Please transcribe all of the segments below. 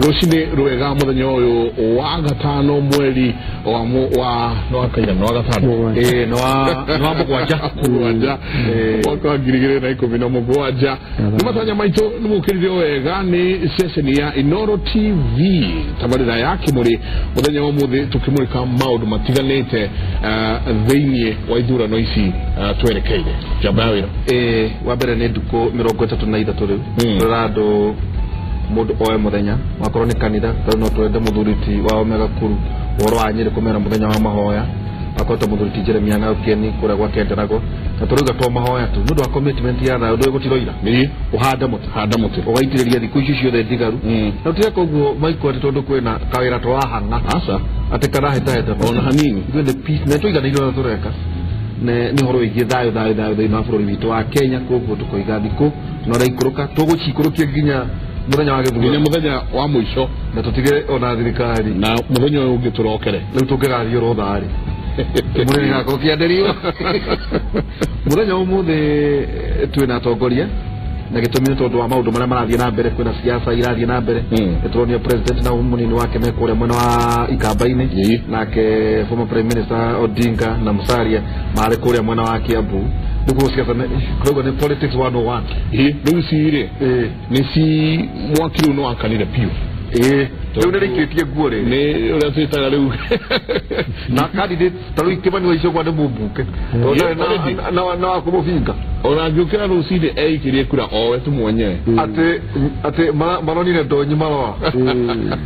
Rucini rwega muthenya uyu wa gatano mweri wa wa kaigana wa gatano no wa mugwanja mwaka wa 2017 ni matanya maitu ni mukirire wega ni session ya Inooro TV tabarira ya Kimuri muthenya wa muthi tukimurika maundu matiganite thiini wa ithurano ici twerekeire njamba ya wira wa mbere ni nduku 33 riu rora andu mundu oe muthenya wakorwo ni kanitha tondũ no twende muthuriti wa Omega Kuru ũhoro wa Nyĩrĩ kũmera mũthenya wa mahoya akorwo ta muthuriti Jeremia Ng'aũkĩeni kũrĩa gwake Ndaragwa na tũrauga to mahoya tu nĩ ũndũ wa commitment ya thayũ ndũĩ gũtiroira ũhande mũtĩ handa mũtĩ ũgaitĩrĩria thikũ icio ciothe ndigaru na tũtireka ũguo Michael atĩ tondũ kwĩna kawĩra tũrahang'a aca atĩ karahĩtahĩta ona hanini ithuĩ nĩ peace na tũiganĩire ũrĩa tũreka nĩ ũhoro wĩgiĩ thayũ thayũ thayũ thĩinĩ wa bũrũri witũ wa Kenya koguo tũkoiga thikũ na ũraikũrũka tũgũciikũrũkia nginya muthenya wa gĩthurano nginya muthenya wa mũico na tũtige ona thirikari na muthenya ũyũ ũngĩ tũrokere rĩu tũngĩgathiĩ rũtha rĩ kĩmũrĩ gĩgakorwo kĩanĩrio muthenya ũmũthĩ twĩna atongoria na gĩtũmi nĩ tondũ wa maũndũ marĩa marathiĩ na mbere kwĩna siasa irathiĩ na mbere nĩtũronio president na mũnini wake me kũrĩa mwena wa Ikamba-inĩ nake former prime minister Odinga na Musalia marĩ kũrĩa mwena wa Kiambu nĩguo siasa kũrauga nĩ politics 101 rĩu ici rĩ nĩ ci mwaki rĩu nĩwakanire biũ rĩu nĩ rĩikĩtie nguo rĩ nĩ ũrĩa twĩtaga rĩu na candidate ta rĩu Kĩmani wa Icũgwa nĩ mũmbunge tondũ na wa kũmũbinga ona angĩũkĩra rũcinĩ eikĩrie kura owe tu mwenyewe atĩ maronire ndonyi marora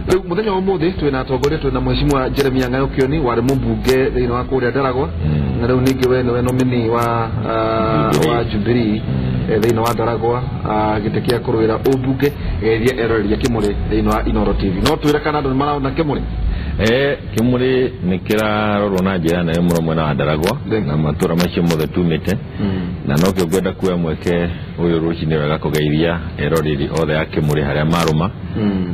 rĩu mũthenya wa ũmũthĩ twĩna atongoria twĩna mheshimiwa Jeremia Ng'aũkĩoni warĩ mũmbunge thĩinĩ wa kũrĩa Ndaragwa na rĩu ningĩ we nĩwe nominee wa Jubilee thĩinĩ wa Ndaragwa gĩtĩ kĩa kũrũĩra ũmbunge geithia eroreria Kĩmũrĩ thĩinĩ wa Inooro TV no twĩre kana andũ nĩ marona Kĩmũrĩ Kĩmũrĩ nĩ kĩrarorwo na njĩra nene mũno mwena wa Ndaragwa na matũra macio mothe tumĩte na nokĩo ngwenda kuoya mweke ũyũ rũcinĩ wega kũgeithia eroreri othe a Kĩmũrĩ harĩa marũma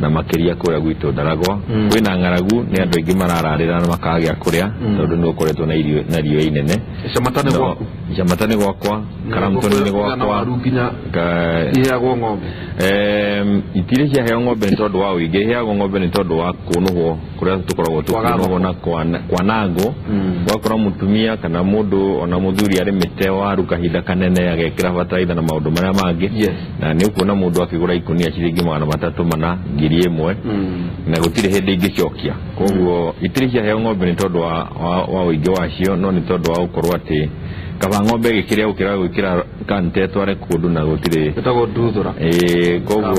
na makĩria kũrĩa gwitũ Ndaragwa kwĩna ng'aragu nĩ andũ aingĩ marararĩra na makaga gĩa kũrĩa tondũ nĩ gũkoretwo na irio na riũa inene Icamata nĩ gwaku Icamata nĩ gwakwa Karamtoni nĩ gwakwa iheagwo ng'ombe itirĩ ciaheo ng'ombe nĩ tondũ wa ũingĩ iheagwo ng'ombe nĩ tondũ wa kũnũhwo kũrĩa tũkoragwo tũkĩnũhwo na kwanangwo ũgakora mũtumia kana mũndũ ona mũthuri arĩmĩte waru kahinda kanene agekĩra bataraitha na maũndũ marĩa mangĩ na nĩ ũkuona mũndũ akĩgũra ikũnia ciringi 300 400,000 na gũtirĩ hĩndĩ ingĩcokia koguo itirĩ ciaheo ng'ombe nĩ tondũ wa ũingĩ wacio no nĩ tondũ wa gũkorwo atĩ kaba ng'ombe gĩkĩrĩa gũkĩra gwĩkĩra kante tware kũndũ na gũtirĩ ĩtagwo nduthũra koguo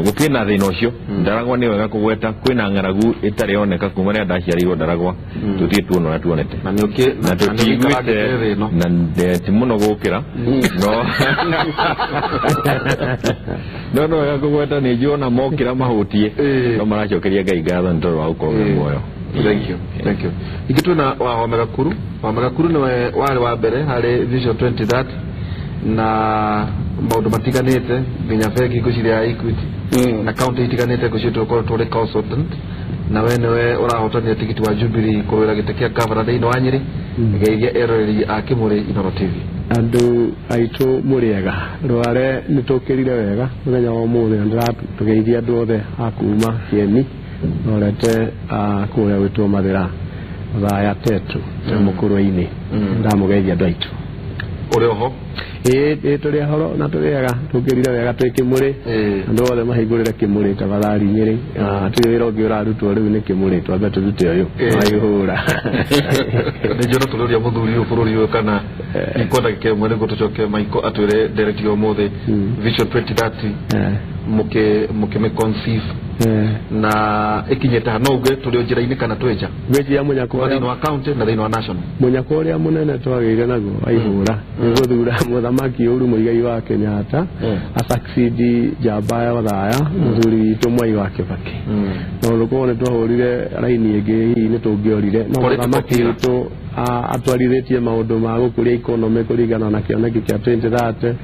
gũtirĩ na thĩna ũcio Ndaragwa nĩ wega kũgweta kwĩna ng'aragu ĩtarĩ yoneka kuma rĩrĩa ndaciarĩirwo Ndaragwa tũtirĩ tuona ũrĩa tuonete na tũtiiguĩte na ti mũno gũkĩra no no wega kũgweta nĩ njũĩ ona mokĩra mahũtiĩ no maracokeria Ngai ngatho nĩ tondũ wa gũkorwo me muoyo. Thank you. Thank you. Ingĩ twĩna wa Omega Kuru. Omega Kuru nĩwe warĩ wa mbere harĩ Vision 2030 na maũndũ matiganĩte nginya bengi ngwĩciria ya Equity na county itiganĩte ngwĩciria tũgũkorwo tũrĩ consultant na we nĩwe ũrahotanire tigiti wa Jubilee kũrũĩra gĩtĩ kĩa gavana thĩinĩ wa Nyĩrĩ geithia eroreri a Kĩmũrĩ Inooro TV. Andũ aitũ mũrĩega rware nĩ tũkĩrire wega mũthenya wa ũmũthĩ na ndĩratũgeithia andũ othe a kuma Kieni norete kũrĩa gwĩtwo Mathĩra Othaya Tetu mũkũrwe-inĩ ndamũgeithia andũ aitũ ũrĩ oho ĩĩ tũrĩ ahoro na tũrĩ ega tũkĩrire wega twĩ Kĩmũrĩ andũ othe mahingũrĩre Kĩmũrĩ tafadhali Nyĩrĩ hatirĩ wĩra ũngĩ ũrarutwo rĩu nĩ Kĩmũrĩ twambe tũrute ũyũ waihũra nĩ njũĩ no tũrĩũria mũthuri ũyũ bũrũri ũyũ kana ikwa ndagĩka ĩmwe nĩguo tũcoke Michael atwĩre ndereti ya ũmũthĩ Vision 2030 mũkĩmĩ conceive na ĩkinyĩte ha no uge tũrĩ o njĩra-inĩ kana twĩ nja ngwĩciria mũnyakwa thĩinĩ wa county na thĩinĩ wa national mũnyakwa ũrĩa mũnene twagĩire naguo waihũra nĩ gũthura mũthamaki Uhuru Muigai wa Kenyatta asucceed njamba ya Othaya mũthuri witũ Mwai wa Kĩbakĩ no rũkorwo nĩ twahũrire raini ĩngĩ hihi nĩ tũngĩorire no mũthamaki witũ atwarithĩtie maũndũ ma gũkũria economy kũringana na kĩoneki kĩa 2030.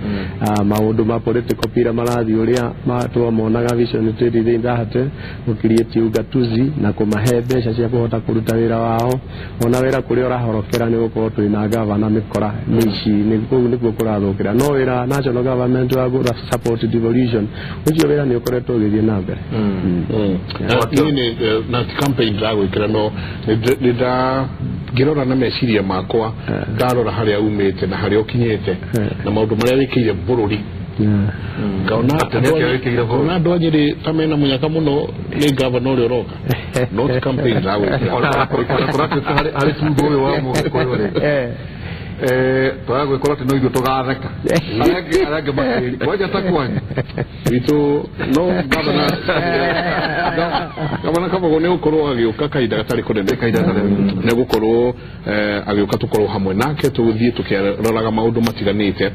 Maũndũ ma political pillar marathiĩ ũrĩa twamonaga vision 2030, gũcreate ugatuzi na kũmahe mbeca cia kũhota kũruta wĩra wao, ona wĩra kũrĩa ũrahorokera nĩ gũkorwo twĩna gavana mĩkora mĩici, kũu nĩkuo kũrathũkĩra. No wĩra national government wa support devolution ũcio wĩra nĩ ũkoretwo ũgĩthiĩ na mbere. Niĩ na ti campaign ndĩragwĩkĩra, no nĩ ngĩrora na meciria makwa, ndarora harĩa umĩte na harĩa ũkinyĩte na maũndũ marĩa wĩkĩire bũrũri, ngaona andũ a Nyĩrĩ ta mena mũnyaka mũno nĩ gavana ũrĩa ũroka. No ti campaign ndĩragwĩkĩra. Kũratuĩka harĩ tundu ũyũ wa Mũgĩkũyũ rĩ, twagwĩkora atĩ no ithuĩ tũgatheka, arĩa angĩ makĩri kwanja ta kwanyu witũ. No gavana Kabogo nĩ gũkorwo agĩũka kahinda gatarĩ kũnene, nĩ gũkorwo agĩũka tũkorwo hamwe nake tũgĩthiĩ tũkĩroraga maũndũ matiganĩte.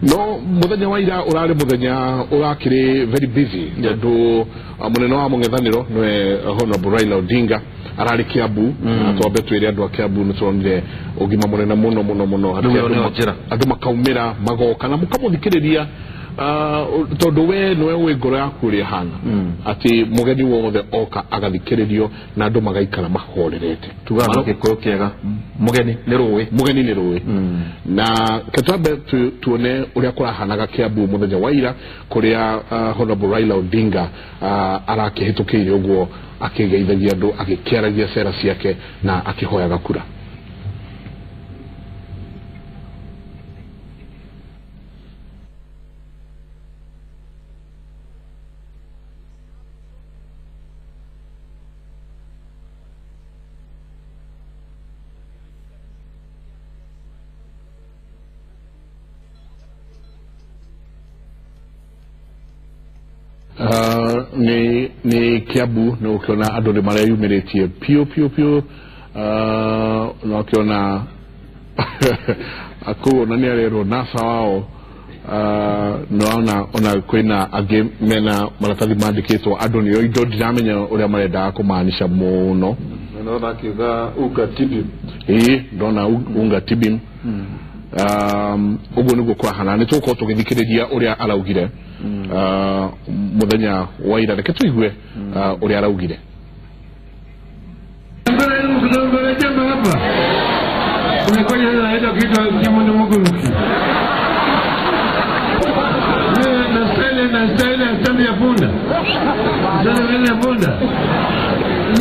No mũthenya wa ira ũrarĩ mũthenya ũrakĩrĩ very busy, tondũ mũnene wa mũng'ethanĩro nĩwe Honorable Raila Odinga ararĩ Kiambu. Na twambe twĩre andũ a Kiambu nĩ turonire ũgima mũnene mũno mũno mũno, andũ makaumĩra magoka na mũkamũthikĩrĩria, tondũ we nĩwe ũĩ ngoro yaku ũrĩa ĩhana, atĩ mũgeni wothe oka agathikĩrĩrio na andũ magaikara mahorerete. Tugaga na Gĩkũyũ kĩega, mũgeni nĩ rũĩ. Mũgeni nĩ rũĩ. Na ketwambe tuone ũrĩa kũrahanaga Kiambu mũthenya wa ira, kũrĩa Honorable Raila Odinga arakĩhĩtũkĩire ũguo akĩgeithagia andũ, agĩkĩaragia cera ciake na akĩhoyaga kura. Nĩ Kiambu, nĩ ũkĩona andũ nĩ mareyumĩrĩtie piũ piũ piũ, na ũkĩona kũu ona nĩ arerwo nasa wao, nĩwona ona kwĩna angĩ mena maratathi mandĩkĩtwo andũ nĩo indo, ndiramenya ũrĩa marendaga kũmaanisha mũno. Ndona akiuga unga tibim. Ĩĩ, ndona unga tibim. Ũguo nĩguo kũrahana. Nĩ tũgũkorwo tũgĩthikĩrĩria ũrĩa araugire mũthenya wa ira. Reke tũigue ũrĩa araugire.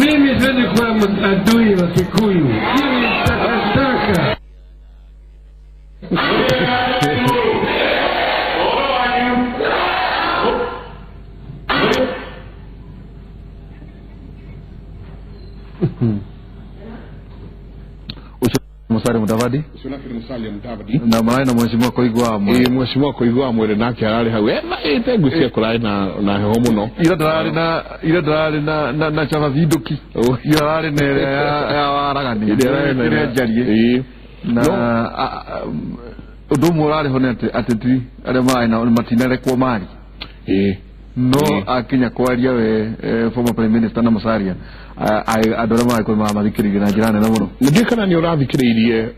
Mimi siwezi kuwa adui wa Kikuyu. Mimi takataka. Musalia Mudavadi na marai na mheshimiwa Koigwa Mwere. Mheshimiwa Koigwa Mwere nake ararĩ hau ĩte ngwĩciria kũrarĩ na heho mũno. Ira ndararĩ na chavavinduki, ira ararĩ na ĩrĩa ya waragania, ĩrĩa njarie. Na ũndũ ũmwe ũrarĩ ho nĩ atĩ ateti arĩa mararĩ nao matinarekwo mari, no akinya kwaria we former prime minister na Musalia, andũ arĩa mararĩ mamathikĩrĩirie na njĩra nene mũno. Ningĩ kana nĩ ũrathikĩrĩirie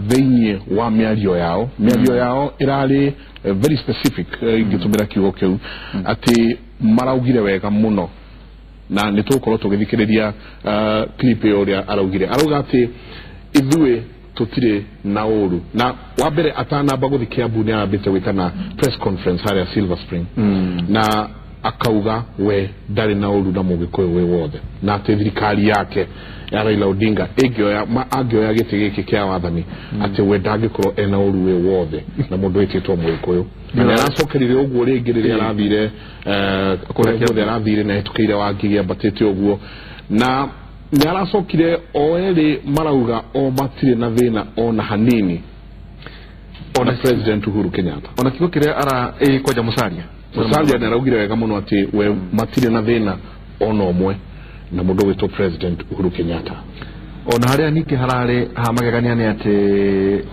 thĩinĩ wa mĩario yao, mĩario yao ĩrarĩ very specific, ingĩtũmĩra kiugo kĩu, atĩ maraugire wega mũno, na nĩ tũgũkorwo tũgĩthikĩrĩria clip ĩyo ũrĩa araugire. Arauga atĩ ithuĩ tũtirĩ na ũru. Na wa mbere atanamba gũthiĩ Kiambu nĩ arambĩte gwĩtana press conference harĩa Silver Spring, na akauga we ndarĩ na ũru na Mũgĩkũyũ wĩ wothe, na atĩ thirikari yake ya Raila Odinga angĩoya gĩtĩ gĩkĩ kĩa wathani, atĩ we ndangĩkorwo ena ũru wĩ wothe na mũndũ wĩtĩtwo Mũgĩkũyũ. Na nĩ aracokerire ũguo rĩngĩ rĩrĩa arathire kũrĩa guothe arathire na hetũkĩire Wangigĩ ambatĩte ũguo, na nĩ aracokire o erĩ marauga o matirĩ na thĩna ona hanini ona President Uhuru Kenyatta. Ona kiugo kĩrĩa ara kwanja Musalia nĩ araugire wega mũno atĩ we matirĩ na thĩna ona ũmwe na mũndũ wĩtwo President Uhuru Kenyatta. Ona harĩa ningĩ hararĩ ha magegania nĩ atĩ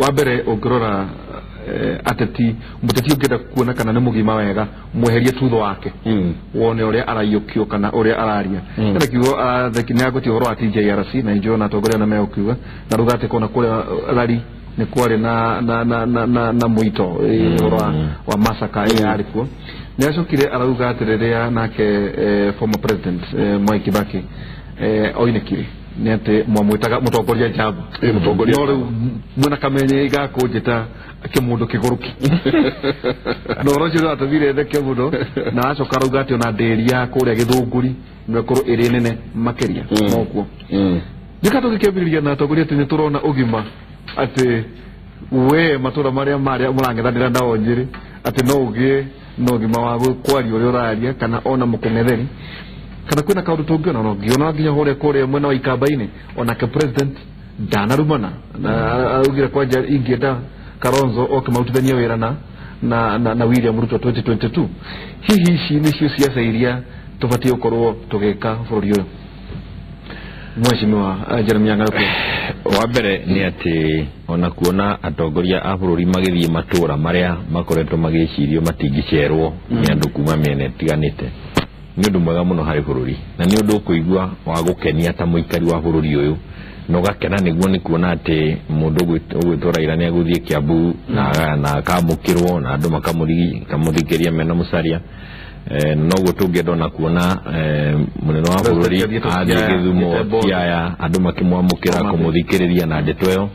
wa mbere ũngĩrora ateti muteti ũngĩenda kuona kana nĩ mũgima wega mweherie tutho wake wone ũrĩa araiyũkio kana ũrĩa araria. Kana kiugo nĩ agũtie ũhoro wa TJRC na injũ na atongoria na megũkiuga na ruga atĩ kona kũrĩa rari nĩ kwarĩ na mũito ũhoro wa massacre ĩrĩa yarĩ kuo. Nĩ acokire arauga atĩ rĩrĩa nake former president Mwai Kibaki oinĩkire nĩ atĩ mwamwĩtaga mũtongoria njamba. Mũtongoria no rĩu mwena kamenye gakũnjĩta kĩmũndũ kĩgũrũki. Na ũhoro ũcio nĩwatũmire theke mũno. Na acoka arauga atĩ ona ndĩri ya kũrĩa Gĩthũngũri no ĩkorwo ĩrĩ nene makĩria nokuo. Njĩka tũgĩkĩambĩrĩria na atongoria atĩ nĩ tũrona ũgima atĩ we matũra marĩa marĩa mũrang'ethanĩra nao Nyĩrĩ atĩ no ũgĩe na ũgima wa kwaria ũrĩa ũraria kana ona mũkũng'etheri kana kwĩna kaũndũ tũngĩona no ngĩona nginya hũrĩa kũrĩa mwena wa Ikamba-inĩ onake president ndanarumana na araugire kwanja ingĩenda Kalonzo oke marutithanie wĩra na William Ruto 2022. Hihi ici nĩcio siasa iria tũbatiĩ gũkorwo tũgĩka bũrũri ũyũ? Mheshimiwa Jeremiah Ng'arũkũ. Wa mbere nĩ atĩ ona kuona atongoria a bũrũri magĩthiĩ matũra marĩa makoretwo magĩcirio matingĩcerwo nĩ andũ kuma mĩena ĩtiganĩte nĩ ũndũ mwega mũno harĩ bũrũri na nĩ ũndũ ũkũigua wa gũkenia ta mũikari wa bũrũri ũyũ na ũgakena nĩguo nĩ kuona atĩ mũndũ ũgwĩtwo Raila nĩ agũthiĩ Kiambu na akamũkĩrwo na andũ makamũthikĩria mena mũcaria. Noguo tũngĩenda ona kuona mũnene wa bũrũri athiĩ Gĩthumo Siaya andũ makĩmwamũkĩra kũmũthikĩrĩria na ndeto ĩyo.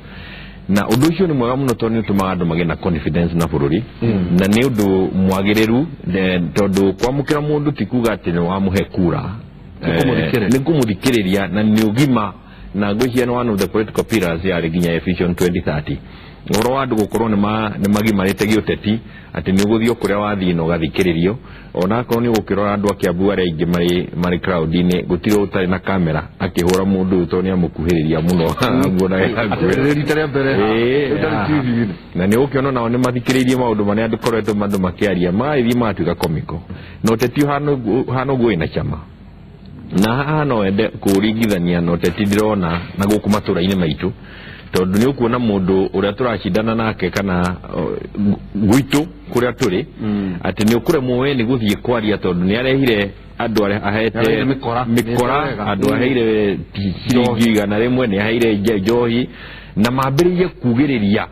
Na ũndũ ũcio nĩ mwega mũno tondũ nĩ ũtũmaga andũ magĩe na confidence na bũrũri na nĩ ũndũ mwagĩrĩru tondũ kwamũkĩra mũndũ ti kuga atĩ nĩ wamũhe kura, nĩ kũmũthikĩrĩria na nĩ ũgima. Na ngwĩciria nĩ one of the political pillars yarĩ nginya Vision 2030 ũhoro wa andũ gũkorwo nĩ magimarĩte gĩũteti atĩ nĩ ũgũthiĩ o kũrĩa wathiĩ na ũgathikĩrĩrio ona akorwo nĩ ũgũkĩrora andũ a Kiambu arĩa aingĩ marĩ crowd-inĩ gũtirĩ ũtarĩ na kamera akĩhũra mũndũ ũyũ tondũ nĩ amũkuhĩrĩria mũno. Na nĩ ũgũkĩona nao nĩ mathikĩrĩirie maũndũ marĩa andũ koretwo andũ makĩaria magagĩthiĩ magatuĩka comical. Na ũteti ũhana ũguo wĩna cama na haha no wende kũringithania na ũteti ndĩrona na gũkũ matũra-inĩ maitũ tondũ nĩ ũkuona mũndũ ũrĩa tũracindana nake kana gwitũ kũrĩa tũrĩ atĩ nĩ ũkũremwo we nĩ gũthiĩ kwaria tondũ nĩ arehire andũ arĩa ahete mikora andũ aheire ciringi 100 nĩ aheire njohi na mambĩrĩirie kugĩrĩria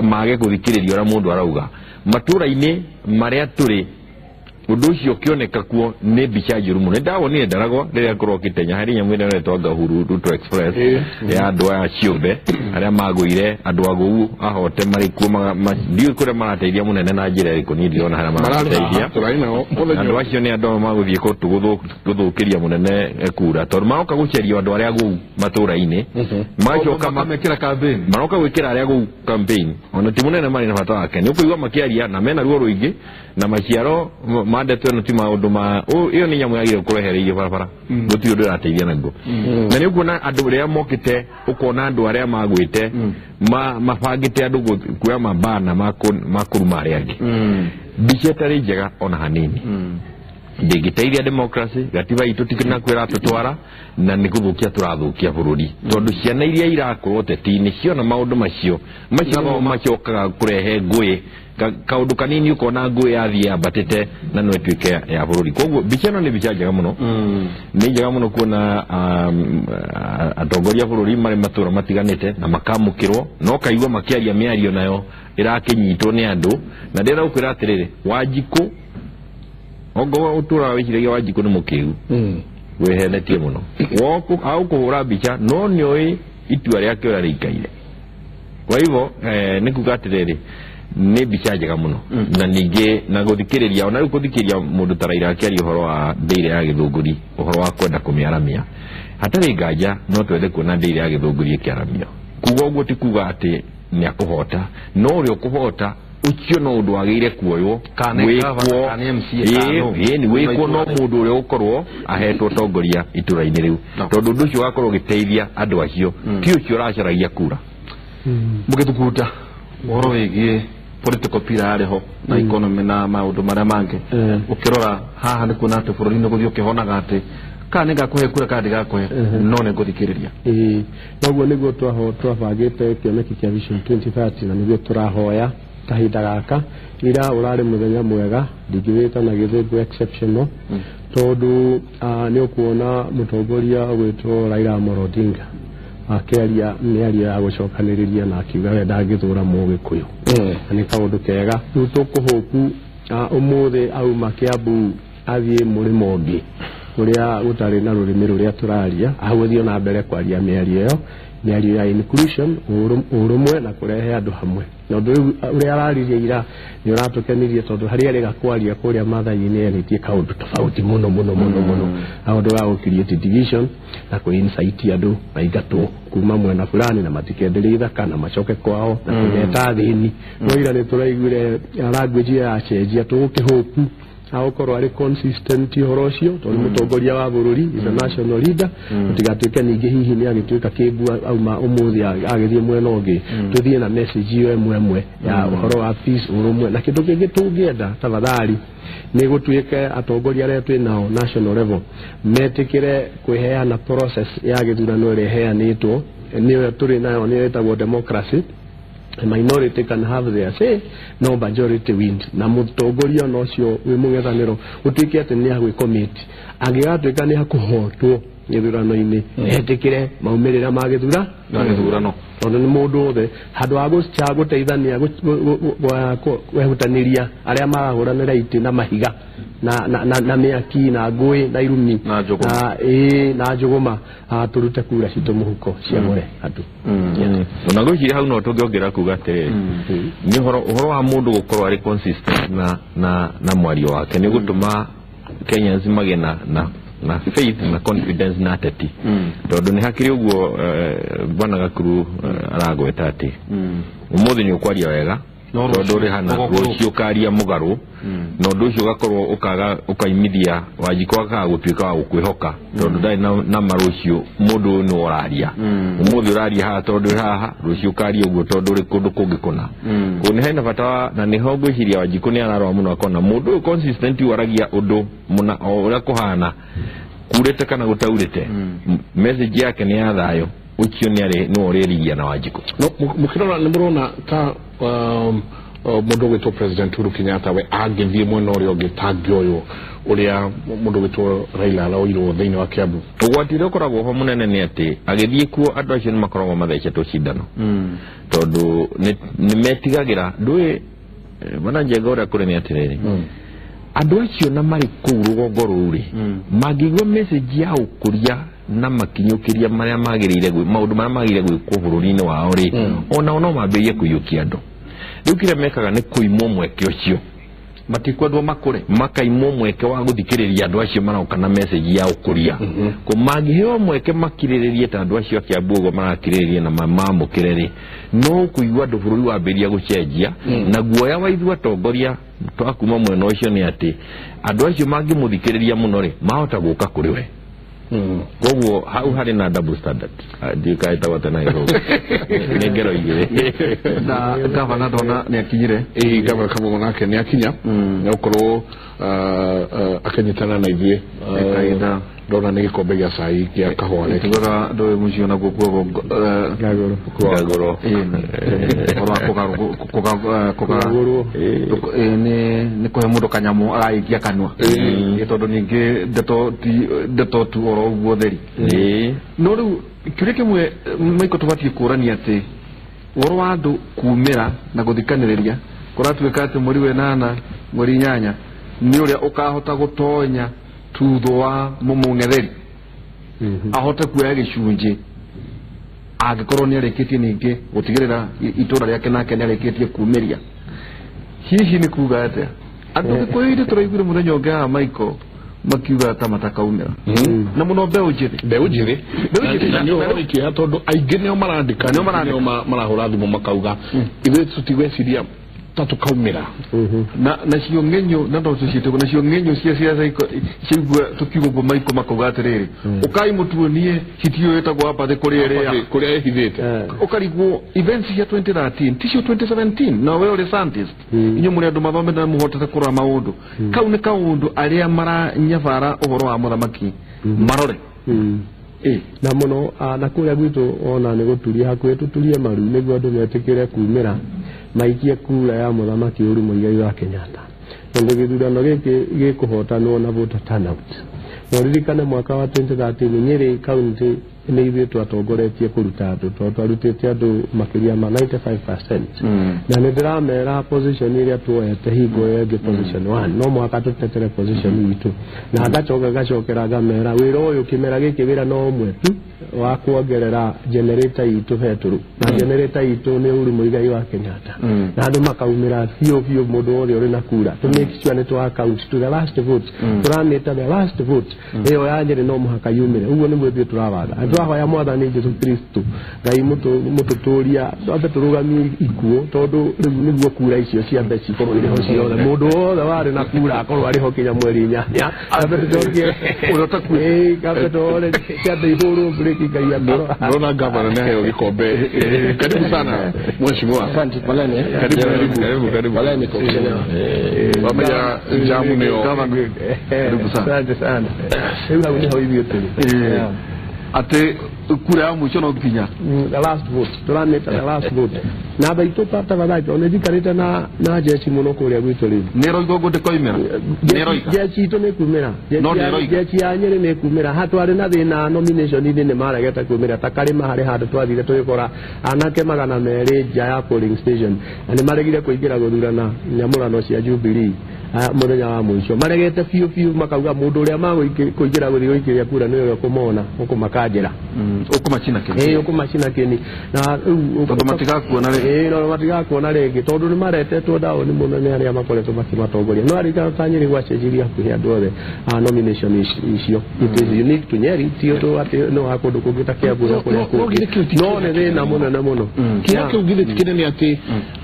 mage gũthikĩrĩria ũrĩa mũndũ arauga. Matũra-inĩ marĩa tũrĩ ũndũ ũcio ũkĩoneka kuo nĩ mbica njũru mũno. Nĩndawonire Ndaragwa rĩrĩa akorwo akĩtenya harĩ nyamũ ĩrĩa ĩretwo Uhuru Ruto Express ya andũ aya ciũmbe arĩa magũire andũ agũu ahote marĩ kuo ndiũĩ kũrĩa marateithia mũnene na njĩra ĩrĩkũ niĩ ndirona harĩa marateithia. Andũ acio nĩ andũ magũthiĩ gũthũkĩria mũnene kura tondũ maroka gũceria andũ arĩa agũu matũra-inĩ macoka makamekĩra campaign maroka gwĩkĩra arĩa agũu campaign ona ti mũnene marĩ na bata wake nĩ ũkũigua makĩaria na mena ruo rũingĩ na maciaro ma ndeto ĩno ti maũndũ ma ĩyo nĩ nyamũ yagĩrĩirwo kũrehereirio barabara gũtirĩ ũndũ ĩrateithia naguo. Na nĩ ũkuona andũ rĩrĩa mokĩte ũkona andũ arĩa magwĩte mabangĩte andũ kuoya mabana ma kũruma arĩa angĩ. Mbica ĩtarĩ njega ona hanini ndĩngĩteithia democracy gatiba itũ ti na kwĩra tũtwara na nĩ gũthũkia tũrathũkia bũrũri tondũ ciana iria irakorwo ũteti-inĩ ciona maũndũ macio macio macokaga kũrehe ngũĩ kaũndũ kanini ũkona ngũĩ yathiĩ yambatĩte na no ĩtuĩke ya bũrũri. Koguo mbica ĩno nĩ mbica njega mũno, nĩ njega mũno kuona atongoria a bũrũri marĩ matũra matiganĩte na makamũkĩrwo na ũkaigua makĩaria mĩario nayo ĩrakĩnyitwo nĩ andũ. Na ndĩrenda gũkwĩra atĩrĩrĩ, Wanjikũ ongo ũtũraga wĩciragia Wanjikũ nĩ mũkĩgu wĩhenetie mũno agũkũhũra mbica no nĩũĩ itua rĩake ũrĩa rĩikaire. Kwa hivyo nĩ kuga atĩrĩrĩ nĩ mbica njega mũno na ningĩ na gũthikĩrĩria ona rĩu kũthikĩrĩria mũndũ ta Raila akĩaria ũhoro wa ndĩire ya Gĩthũngũri ũhoro wa kwenda kũmĩaramia hatarĩ nganja no twende kuona ndĩire ya Gĩthũngũri ĩkĩaramio. Kuga ũguo ti kuga atĩ nĩ akũhota no ũrĩa ũkũhota ũcio no ũndũ wagĩrĩire kuoywo wĩkwo no mũndũ ũrĩa ũgũkorwo ahetwo ũtongoria itũra-inĩ rĩu tondũ ũndũ ũcio ũgakorwo ũgĩteithia andũ acio ti ũcio ũracaragia kura. Mũgĩthuguta ũhoro wĩgiĩ political pillar yarĩ ho na economy na maũndũ marĩa mangĩ ũkĩrora haha nĩ kuona atĩ bũrũri nĩ gũthiĩ ũkĩhonaga atĩ kana nĩ ngakũhe kura kana ndigakũhe no nĩ ngũthikĩrĩria. Noguo nĩguo twabangĩte kĩoneki kĩa Vision 2030 na nĩguo tũrahoya Kahinda gaka ira ũrarĩ mũthenya mwega ndingĩwĩta na gĩthũngũ exceptional tondũ nĩ ũkuona mũtongoria ũgwĩtwo Raila Amolo Odinga akĩaria mĩario ya gũcokanĩrĩria na akiuga we ndangĩthũra mũgĩkũyũ. Na nĩ kaũndũ kega. Rĩu tũkũhũku ũmũthĩ auma Kiambu athiĩ mũrĩmo ũngĩ ũrĩa gũtarĩ na rũrĩmĩ rũrĩa tũraria, agũthiĩ na mbere kwaria mĩario ĩyo, mĩario ya inclusion, ũrũmwe na kũrehe andũ hamwe. Na ũndũ ũyũ ũrĩa araririe ira nĩ ũratũkenirie tondũ harĩa arĩga kwaria kũrĩa Maathai-inĩ erĩtie kaũndũ tofauti mũno mũno mũno mũno, kaũndũ ga gũ create division na kũ incite andũ maingatwo kuma mwena fulani na matikenderie ithaka na macoke kwao na kũmeta athĩni. No ira nĩ tũraiguire language ĩyo yacenjia, tũgũkĩhopu agũkorwo arĩ consistent ũhoro ũcio tondũ nĩ mũtongoria wa bũrũri, is a national leader. Gũtigatuĩke ningĩ hihi nĩ agĩtuĩka kĩmbu auma ũmũthĩ agĩthiĩ mwena ũngĩ. Tũthiĩ na message ĩyo ĩmwe ĩmwe ya ũhoro wa peace, ũrũmwe. Na kĩndũ kĩngĩ tũngĩenda tafadhali nĩ gũtuĩke atongoria arĩa twĩ nao national level metĩkĩre kwĩheana process ya gĩthurano ĩrĩa ĩheanĩtwo nĩyo tũrĩ nayo, nĩyo ĩtagwo democracy. Minority can have their say, no majority wins. Na mũtongoria ona ũcio wĩ mũng'ethanĩro gũtuĩke atĩ nĩ agwĩcommit, angĩgatuĩka nĩ akũhotwo gĩthurano-inĩ etĩkĩre maumĩrĩra ma gĩthurano, tondũ nĩ mũndũ wothe handũ ha gũteithania kwehutanĩria arĩa marahũranĩra itĩ na mahiga na mĩaki na ngũĩ na irumi na njũgũma, tũrute kura citũ mũhuko ciamũre andũ. Ona ngwĩciria hau no tũngĩongerera kuga atĩrĩrĩ, nĩ ũhoro wa mũndũ gũkorwo arĩ consistent na mwario wake nĩ gũtũma Kenyans magĩe na faith na confidence na ateti, tondũ nĩ hakĩrĩ ũguo bwana Gakuru aragweta atĩ ũmũthĩ nĩ ũkwaria wega tondũ ũrĩ hana, rũciũ ũkaria mũgarũ, na ũndũ ũcio ũgakorwo ũkaga ũkaimithia Wanjikũ akaga gũtuĩka wa gũkwĩhoka tondũ ndarĩ na ma rũciũ mũndũ ũyũ nĩwe ũraria. Ũmũthĩ ũraria haha tondũ ũrĩ haha, rũciũ ũkaria ũguo tondũ ũrĩ kũndũ kũngĩ kũna. Koguo nĩ hena bata wa, na nĩho ngwĩciria Wanjikũ nĩ ararora mũno akona mũndũ ũyũ consistent waragia ũndũ mũna o ũrĩa kũhana kurĩte kana gũtaurĩte, message yake nĩ ya thayũ, ũcio nĩ arĩ nĩwe ũrĩrigia na Wanjikũ. No mũkĩrora nĩ mũrona ta mũndũ ũgwĩtwo President Uhuru Kenyatta we angĩthiĩ mwena ũrĩa ũngĩ tangĩoywo ũrĩa mũndũ ũgwĩtwo Raila aroirwo thĩinĩ wa Kiambu? Ũgwati ũrĩa ũkoragwo ho mũnene nĩ atĩ agĩthiĩ kuo andũ acio nĩ makoragwo mathecetwo cindano, tondũ nĩ metigagĩra. Ndũĩ bwana Njenga ũrĩa kũrĩ nĩ atĩrĩrĩ, andũ acio na marĩ kũu rũgongo rũu rĩ, mangĩigua message ya ũkũria na makinyũkĩria marĩa magĩrĩire maũndũ marĩa magĩrĩire gwĩkwo bũrũri-inĩ wao rĩ, onao no mambĩrĩrie kũiyũkia andũ. Rĩu kĩrĩa mekaga nĩ kũimwo mweke ũcio, matikwendwo makũre, makaimwo mweke wa gũthikĩrĩria andũ acio maroka na message ya ũkũria. Ko mangĩheo mweke makirĩrĩrie ta andũ acio a Kiambu ũguo marakirĩrĩria na mamũkĩre rĩ, no kũigua andũ bũrũri wambĩrĩria gũcenjia. Na guoya wa ithuĩ atongoria twakuma mwena ũcio nĩ atĩ andũ acio mangĩmũthikĩrĩria mũno rĩ, mahota gũka kũrĩ we. Koguo hau harĩ na double standard, ndiũĩ kana ĩtagwo atĩa na gĩthũngũ, nĩ ngero igĩrĩ. Na gavana ndona nĩ akinyire. Ĩĩ, gavana Kabogo nake nĩ akinya nĩ gũkorwo akĩnyitana na ithuĩ. Ndona nĩ gĩkombe gĩa cai gĩa kahũa rĩ. Tugaga ndũĩ mũciĩ onaguo kuogwo Ngagũrũ. Ngagũrũ. Ũhoro wa kũgarũrwo nĩ kũhe mũndũ kanyamũ agagĩikia kanua, tondũ ningĩ ndeto tu oro ũguo theri. No rĩu kĩũria kĩmwe Michael tũbatiĩ kũũrania atĩ ũhoro wa andũ kumĩra na gũthikanĩrĩria kũratuĩka atĩ mweri wa 8 mweri 8 nĩ ũrĩa ũkahota gũtonya thutha wa mũmũng'etheri ahote kuoya gĩcunjĩ angĩkorwo nĩ arĩkĩtie ningĩ gũtigĩrĩra itũra rĩake nake nĩ arĩkĩtie kumĩria. Hihi nĩ kuga atĩa andũ Gĩkũyũ-inĩ tũraiguire mũthenya ũngĩ haha Michael makiuga ta matakaumĩra na mũno mbeũ njĩthĩ. Mbeũ njĩthĩ nĩ ũhoro wĩ kĩeha tondũ aingĩ nĩo marandĩka, nĩo marahũra thimũ makauga ithuĩ tũtigweciria ta tũkaumĩra. Na nacio ng'enyũ na no tũciĩte nacio ng'enyũ cia ciaca ciaigua tũkiuga ũguo Michael makauga atĩrĩrĩ, ũkai mũtuonie hiti ĩyo ĩtagwo apathy kũrĩa ĩrĩa kũrĩa ĩhithĩte. Ũkarigwo events cia 2013 ticio 2017, na we ũrĩ scientist, inyuĩ mũrĩ andũ mathomete na mũhotete kũrora maũndũ. Kau nĩ kaũndũ arĩa maranyabara ũhoro wa mũthamaki marore. Na mũno na kũrĩa gwitũ ona nĩ gũturia hakuhĩ tũturie maru nĩguo andũ metĩkĩre kumĩra maikie kura ya mũthamaki Uhuru Muigai wa Kenyatta. Tondũ gĩthurano gĩkĩ gĩkũhotanwo na voter turnout. Na ũririkane mwaka wa 2013 Nyeri county nĩ ithuĩ twatongoretie kũruta andũ tondũ twarutĩte andũ makĩria ma 95%. Na nĩ ndĩramera position ĩrĩa tuoete hingo ĩyo ĩngĩ position 1 no mũhaka tũtetere position itũ. Na ngacoka ngacokera ngamera wĩra ũyũ kĩmera gĩkĩ wĩra no ũmwe tu wa kuongerera generator itũ betũrũ. Na generator itũ nĩ Uhuru Muigai wa Kenyatta. Na andũ makaumĩra biũ biũ mũndũ wothe ũrĩ na kura to make sure nĩ twa count to the last vote. Tũramĩta the last vote ĩyo ya Nyeri no mũhaka yumĩre. Ũguo nĩguo ithuĩ tũrawatha. Tũrahoya mwathani Jesũ Kristo Ngai mũtũtũria twambe tũrũgamie ikuũ tondũ rĩu nĩguo kura icio ciambe cikorwo irĩ ho ciothe. Mũndũ wothe warĩ na kura akorwo arĩ ho kinya mweri 8. Ambe tũcokie ũrĩa ũtakuĩte. Ambe tuone ciambe ihũrwo breki Ngai akorwo. Naona gavana nĩ aheo gĩkombe. Karibu sana mheshimiwa. Asante poleni. Karibu karibu karibu. Poleni kwa kuchelewa. Wamenya jamu nĩyo. Karibu sana. Asante sana. Rĩu hau nĩho ithuĩ tũrĩ. Atĩ kura ya mũico no nginya the last vote tũramĩta the last vote. Na andũ aitũ tafadhali tondũ nĩnjikarĩte na jeshi mũno kũrĩa gwitũ rĩu. Nĩ ĩroiga ũguo ndĩkoimĩra. Nĩ ĩroiga. Jeshi itũ nĩ kumĩra. No nĩ ĩroiga. Jeshi ya Nyeri nĩ kumĩra. Hatwarĩ na thĩna nomination-inĩ nĩ maregete kumĩra ta Karĩma harĩ handũ twathire tũgĩkora anake 200 nja ya polling station na nĩ maregire kũingĩra gũthurana nyamũrano cia Jubilee mũthenya wa mũico. Maregete biũ biũ makauga mũndũ ũrĩa magũingĩra gũthiĩ gũikĩria kura nĩwe ũrĩa ũkũmona ũkũmakanjĩra. Ũkũmacina kĩni. Ũkũmacina kĩni. Na rĩu tondũ matigakuona rĩngĩ. No matigakuona rĩngĩ tondũ nĩ maretetwo ndaũ nĩ mũno nĩ arĩa makoretwo makĩmatongoria. No arĩkana ta Nyeri gwacenjirie hakuhĩ andũ othe nomination icio. It is unique to Nyeri, ti ũndũ atĩ no wa kũndũ kũngĩ ta Kiambu na kũrĩa kũngĩ. No nĩ thĩna mũnene mũno. Kĩrĩa kĩu githĩ ti kĩnene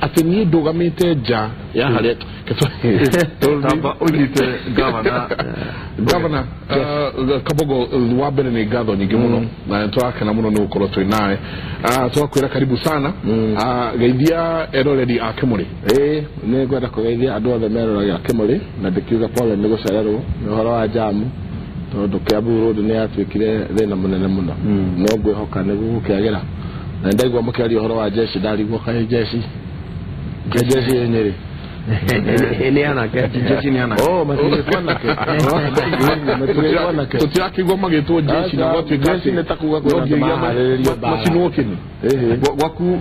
atĩ niĩ ndũgamĩte nja ya harĩa Tamba ũnyite gavana. Gavana Kabogo wa mbere nĩ ngatho nyingĩ mũno na nĩ tũrakena mũno nĩ gũkorwo twĩ nawe. Tũgakwĩra karibu sana. Geithia eroreri a Kĩmũrĩ. Nĩ ngwenda kũgeithia andũ othe meroragĩra Kĩmũrĩ na ndĩkiuga pole nĩ gũcererwo nĩ ũhoro wa jamu tondũ Kiambu Road nĩ yatuĩkire thĩna mũnene mũno. No ngwĩhoka nĩ gũgũkĩagĩra. Na ndaigua mũkĩaria ũhoro wa jeshi ndarigwo kaĩ jeshi. Jeshi ĩ Nyeri. Nĩ anake. Jeshi nĩ anake. Oh, matigĩtwo anake. Matigĩtwo anake. Tũtirakĩigua magĩtwo jeshi na gwatuĩka Jeshi nĩ ta kuga kwĩna andũ maharĩrĩrio mbara. macinwo kĩni. Gwaku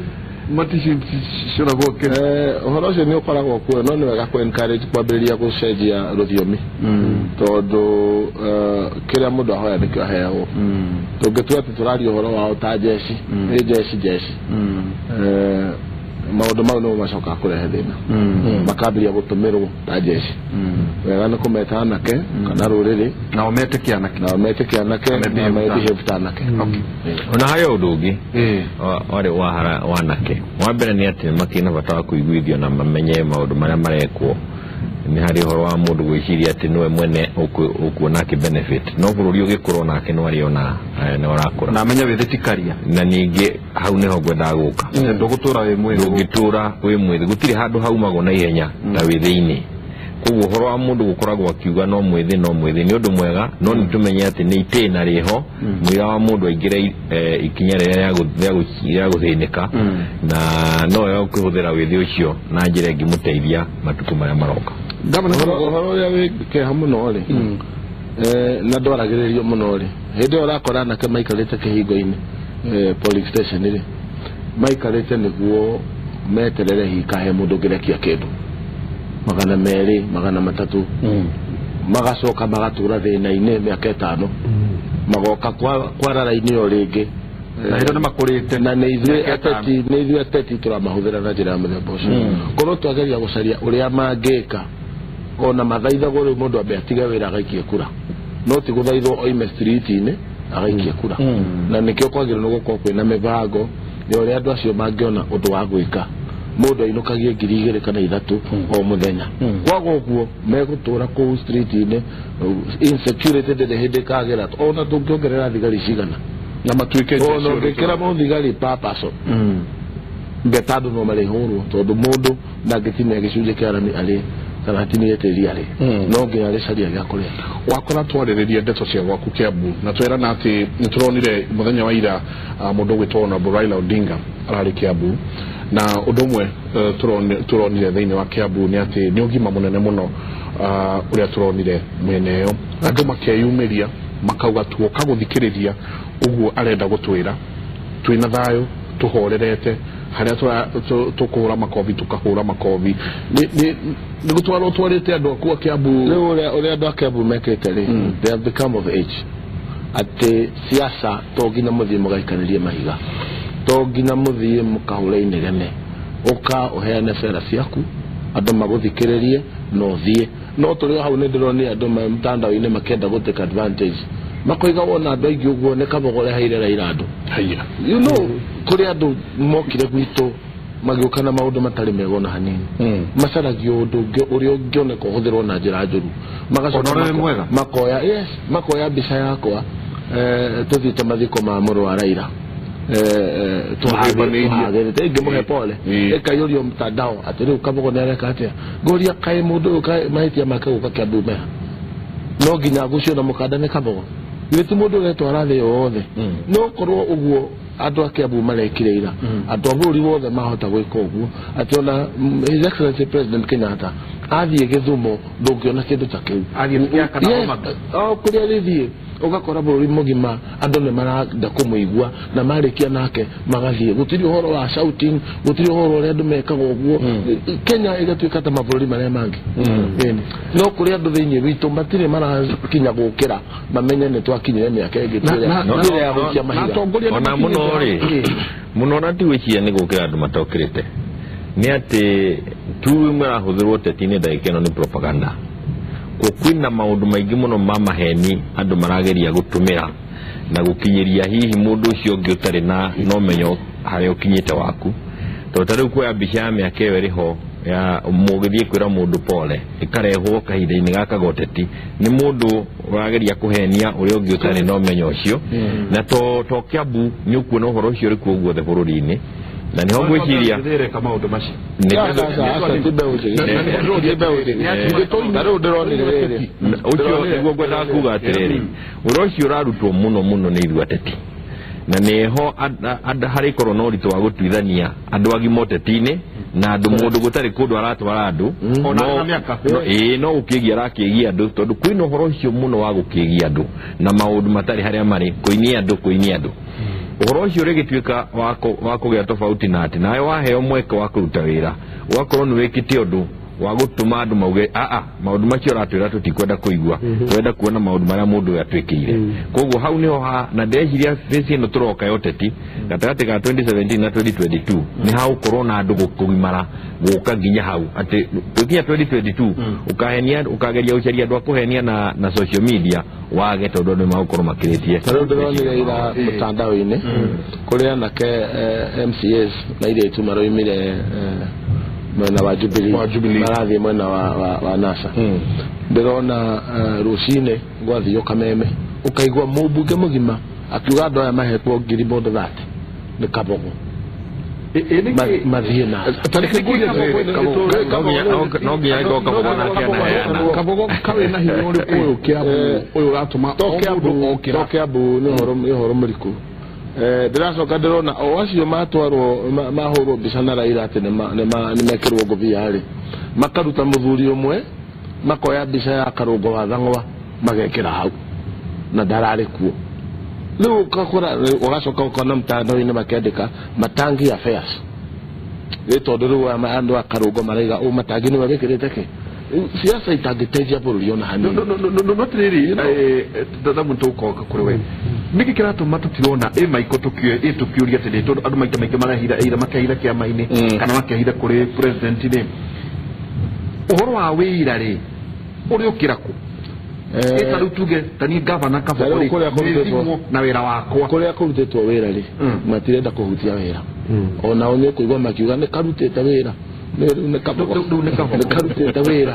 maticũragwo kĩni. Ũhoro ũcio nĩ ũkoragwo kuo no nĩ wega kũ encourage kwambĩrĩria gũcenjia rũthiomi tondũ kĩrĩa mũndũ ahoya nĩkĩo aheagwo. Tũngĩtua atĩ tũraria ũhoro wao ta jeshi, nĩ jeshi jeshi. Maũndũ mau nĩmo macokaga kũrehe thĩna. Makambĩrĩria gũtũmĩrwo ta jeshi. Wega nĩ kũmeta anake kana rũrĩrĩ. Nao metĩkie anake. Nao metĩkie anake na mebehave ta anake. Ona harĩ ũndũ ũngĩ warĩ wa anake. Wa mbere nĩ atĩ makĩrĩ na bata wa kũiguithio na mamenye maũndũ marĩa marekwo. Nĩ harĩ ũhoro wa mũndũ gwĩciria atĩ nĩwe mwene ũkuona akĩ benefit. No bũrũri ũgĩkũra onake no arĩona nĩ ũrakũra. Na amenye wĩthĩ ti karia. Na ningĩ hau nĩho ngwendaga gũka. Ndũgũtũra wĩ mwĩthĩ. Ndũngĩtũra wĩ mwĩthĩ. Gũtirĩ handũ haumagwo na ihenya ta wĩthĩ-inĩ. Koguo ũhoro wa mũndũ gũkoragwo akiuga no mwĩthĩ no mwĩthĩ nĩ ũndũ mwega no nĩ tũmenye atĩ nĩ itĩna rĩho mũira wa mũndũ aingĩre ikinya rĩrĩa rĩa gũthĩnĩka na no yo kũhũthĩra wĩthĩ ũcio na njĩra ĩngĩmũteithia matukũ marĩa maroka. Ũhoro ũrĩa wĩ kĩeha mũno rĩ na ndwaragĩrĩrio mũno rĩ hĩndĩ ĩyo ũrakora anake maikarĩte kĩhingo-inĩ police station rĩ maikarĩte nĩguo meterere hihi kahe mũndũ ũngĩrekia kĩndũ 200 300 magacoka magatũra thĩna-inĩ mĩaka 5 magoka kwarara-inĩ o rĩngĩ na hĩndĩ nĩmakũrĩte na nĩ ithuĩ ateti tũramahũthĩra na njĩra ya mũthemba ũcio. Korwo twageria gũcaria ũrĩa mangĩka ona mathaithagwo rĩu mũndũ ambe atige wĩra agaikie kura no ti gũthaithwo oime street-inĩ agaikie kura. Na nĩkĩo kwagĩrĩirwo nĩ gũkorwo kwĩna mĩbango ya ũrĩa andũ acio mangĩona ũndũ wa gwĩka. Mũndũ ainũkagie 2,000 kana 3,000 o mũthenya. Kwaga ũguo megũtũra kũu street-inĩ insecurity ndĩrĩ hĩndĩ ĩkagĩra ona tũngĩongerera thigari cigana na matuĩke jeshi ona ũngĩkĩra mũthigari per person ngeta andũ no marĩhũrwo tondũ mũndũ ndangĩtinia gĩcunjĩ kĩa arami arĩ Kana hatinigĩte iria rĩ, no nginya rĩcaria gĩa kũrĩa. Wakora twarĩrĩria ndeto cia gwaku Kiambu na twerana atĩ nĩ tũronire mũthenya wa ira mũndũ ũgwĩtwo Honorable Raila Odinga ararĩ Kiambu, na ũndũ ũmwe tũronire thĩinĩ wa Kiambu nĩ atĩ nĩ ũgima mũnene mũno ũrĩa tũronire mwena ĩyo, andũ makeyumĩria makauga tuoka gũthikĩrĩria ũguo arenda gũtwĩra, twĩna thayũ tũhorerete, harĩa tũkũhũra makobi tũkahũra makobi. Nĩ gũtwarwo twarĩte andũ aku a Kiambu. Rĩu ũrĩa andũ a Kiambu mekĩte rĩ, they have become of age, atĩ siasa to nginya mũthiĩ mũgaikanĩrie mahiga, to nginya mũthiĩ mũkahũre inegene, ũka ũheane bera ciaku andũ magũthikĩrĩrie na ũthiĩ. No tũrĩ o hau nĩ ndĩronire andũ me mtandao-inĩ makĩenda gũ take advantage, makoiga wona andũ aingĩ ũguo nĩ Kabogo ũreheire Raila andũ. Haiya. You know, kũrĩ andũ mokire gwitũ magĩũka na maũndũ matarĩ mega ona hanini, macaragia ũndũ ũngĩ ũrĩa ũngĩoneka ũhũthĩrwo na njĩra njũru, magacoka Ona ũrĩa wĩ mwega? Makoya, yes, makoya mbica yakwa tũthiĩte mathiko ma mũrũ wa Raila, tũhagĩrĩte ngĩmũhe pole, ĩkaiyũrio mtandao atĩ rĩu Kabogo nĩ areka atĩa. Ngũria kaĩ mũndũ ũyũ kaĩ mahĩtia make gũka Kiambu meha, no nginya ngucio na mũkanda nĩ Kabogo, githĩ ti mũndũ ũretwara thĩ yothe? No korwo ũguo andũ a Kiambu marekire ira, andũ a bũrũri wothe mahota gwĩka ũguo, atĩ ona His Excellency President Kenyatta athiĩ Gĩthumo ndũngĩona kĩndũ ta kĩu. Athiĩ Siaya kana Yes, Homa Bay? o kũrĩa rĩthiĩ ũgakora bũrũri mũgima andũ nĩ marenda kũmũigua, na marĩkia nake magathiĩ, gũtirĩ ũhoro wa shouting, gũtirĩ ũhoro ũrĩa andũ mekaga ũguo. Kenya ĩgatuĩka ta mabũrũri marĩa mangĩ. Ĩni. No kũrĩ andũ thĩinĩ witũ matirĩ marakinya gũkĩra mamenye nĩ twakinyire mĩaka ĩngĩ tuĩre ya gũikia Na mahiga. atongoria nĩ Ona makinyĩte mũno rĩ, mũno ona ti gwĩciria nĩ gũkĩra andũ matokĩrĩte, nĩ atĩ tu marahũthĩrwo ũteti-inĩ ndagĩka ĩno nĩ propaganda. Ko kwĩna maũndũ maingĩ mũno ma maheni andũ marageria gũtũmĩra na gũkinyĩria hihi mũndũ ũcio ũngĩ ũtarĩ na ũmenyo harĩa ũkinyĩte waku, tondũ ta rĩu kuoya mbica ya mĩaka ĩyo ĩrĩ ho ya mũgĩthiĩ kwĩra mũndũ pole ĩkarehwo kahinda-inĩ gaka ga ũteti nĩ mũndũ ũrageria kũhenia ũrĩa ũngĩ ũtarĩ na ũmenyo ũcio, na to Kiambu nĩ ũkuona ũhoro ũcio ũrĩ kuo guothe bũrũri-inĩ, na nĩho ngwĩciria Ndĩreka maũndũ macio. Nĩ- Aca, aca, aca, ti mbeũ njĩthĩ. Ti mbeũ njĩthĩ. Ta rĩu ndĩronire rĩrĩ. Ũcio nĩguo ngwendaga kuga atĩrĩrĩ, ũhoro ũcio ũrarutwo mũno mũno nĩ ithuĩ ateti, na nĩho harĩkorwo na ũritũ wa gũtuithania andũ agima ũteti-inĩ na andũ mũndũ gũtarĩ kũndũ aratwara andũ. Ona na mĩaka. Ĩĩ, no gũkĩgia arakĩgia andũ, tondũ kwĩna ũhoro ũcio mũno wa gũkĩgia andũ na maũndũ matarĩ harĩa marĩ, kũinia andũ, kũinia andũ. Ũhoro ũcio ũrĩgĩtuĩka wa kũgĩa tofauti na atĩ nawe waheo mweke wa kũruta wĩra ũgakorwo nĩ wĩkĩte ũndũ wa gũtũma andũ mauge aa maũndũ macio ũratwĩra tũtikwenda kũigua, twenda kuona maũndũ marĩa mũndũ ũyũ atwĩkĩire. Koguo hau nĩho ha na ndĩreciria phase ĩno tũroka ya ũteti gatagatĩ ka 2017 na 2022 nĩ hagũkorwo na andũ kũgimara gũka nginya hau atĩ gũkinya 2022 ũkahenia, ũkageria gũcaria andũ a kũhenia na social media wage, tondũ andũ nĩmagũkorwo makĩrĩtie. Ta rĩu ndĩronire ira mũtandao-inĩ kũrĩ anake MCAs na airĩtu maroimire mwena wa Jubilee, Wa Jubilee. Marathiĩ mwena wa NASA. Ndĩrona rũcinĩ gwathiĩ Kameme ũkaigua mũmbunge mũgima akiuga andũ aya mahetwo ngiri mũndũ 30 nĩ Kabogo mathiĩ NASA. Ta reke ngũrie atĩrĩrĩ, No nginya ĩkorwo Kabogo nake anaheana. Kabogo kawĩ na hinya ũrĩkũ ũyũ Kiambu ũyũ ũratũma To o mũndũ Kiambu, okĩra? to Kiambu nĩ ũhoro, nĩ ũhoro mũriku. Ndĩracoka ndĩrona o acio matwarwo mahũrwo mbica na Raila atĩ nĩ mekĩrwo ngũbia rĩ, makaruta mũthuri ũmwe makoya mbica ya Karũngo wa Thang'wa magekĩra hau na ndararĩ kuo. Rĩu ũgakora ũgacoka ũkona mtandao-inĩ makĩandĩka Matangi affairs, nĩ tondũ rĩu aya andũ a Karũngo maraiga ũ Matangi nĩwe wĩkĩrĩte kĩ. Rĩu siasa itangĩteithia bũrũri ona hanini. No atirĩrĩ, thamu tũkoka kũrĩ we, nĩkĩ kĩratũma tũtirona ĩ maiko tũkĩũria atĩrĩ, tondũ andũ maita maingĩ marehira either makehira kĩama-inĩ kana makehira kũrĩ president rĩ, ũhoro wa wĩira rĩ ũrĩ ũkĩra kũ? Ĩ ta rĩu tuge ta niĩ gavana Kabogo Ta rĩu rĩ, kũrĩa nĩ kũrutĩtwo- thimũ na wĩra wakwa. Kũrĩa kũrutĩtwo wĩra rĩ, matirenda kũhutia wĩra, onao nĩ ũkũigua makiuga nĩ karutĩte wĩra. Rĩu nĩ Kabogo. Rĩu nĩ Kabogo. Nĩ karutĩte wĩra,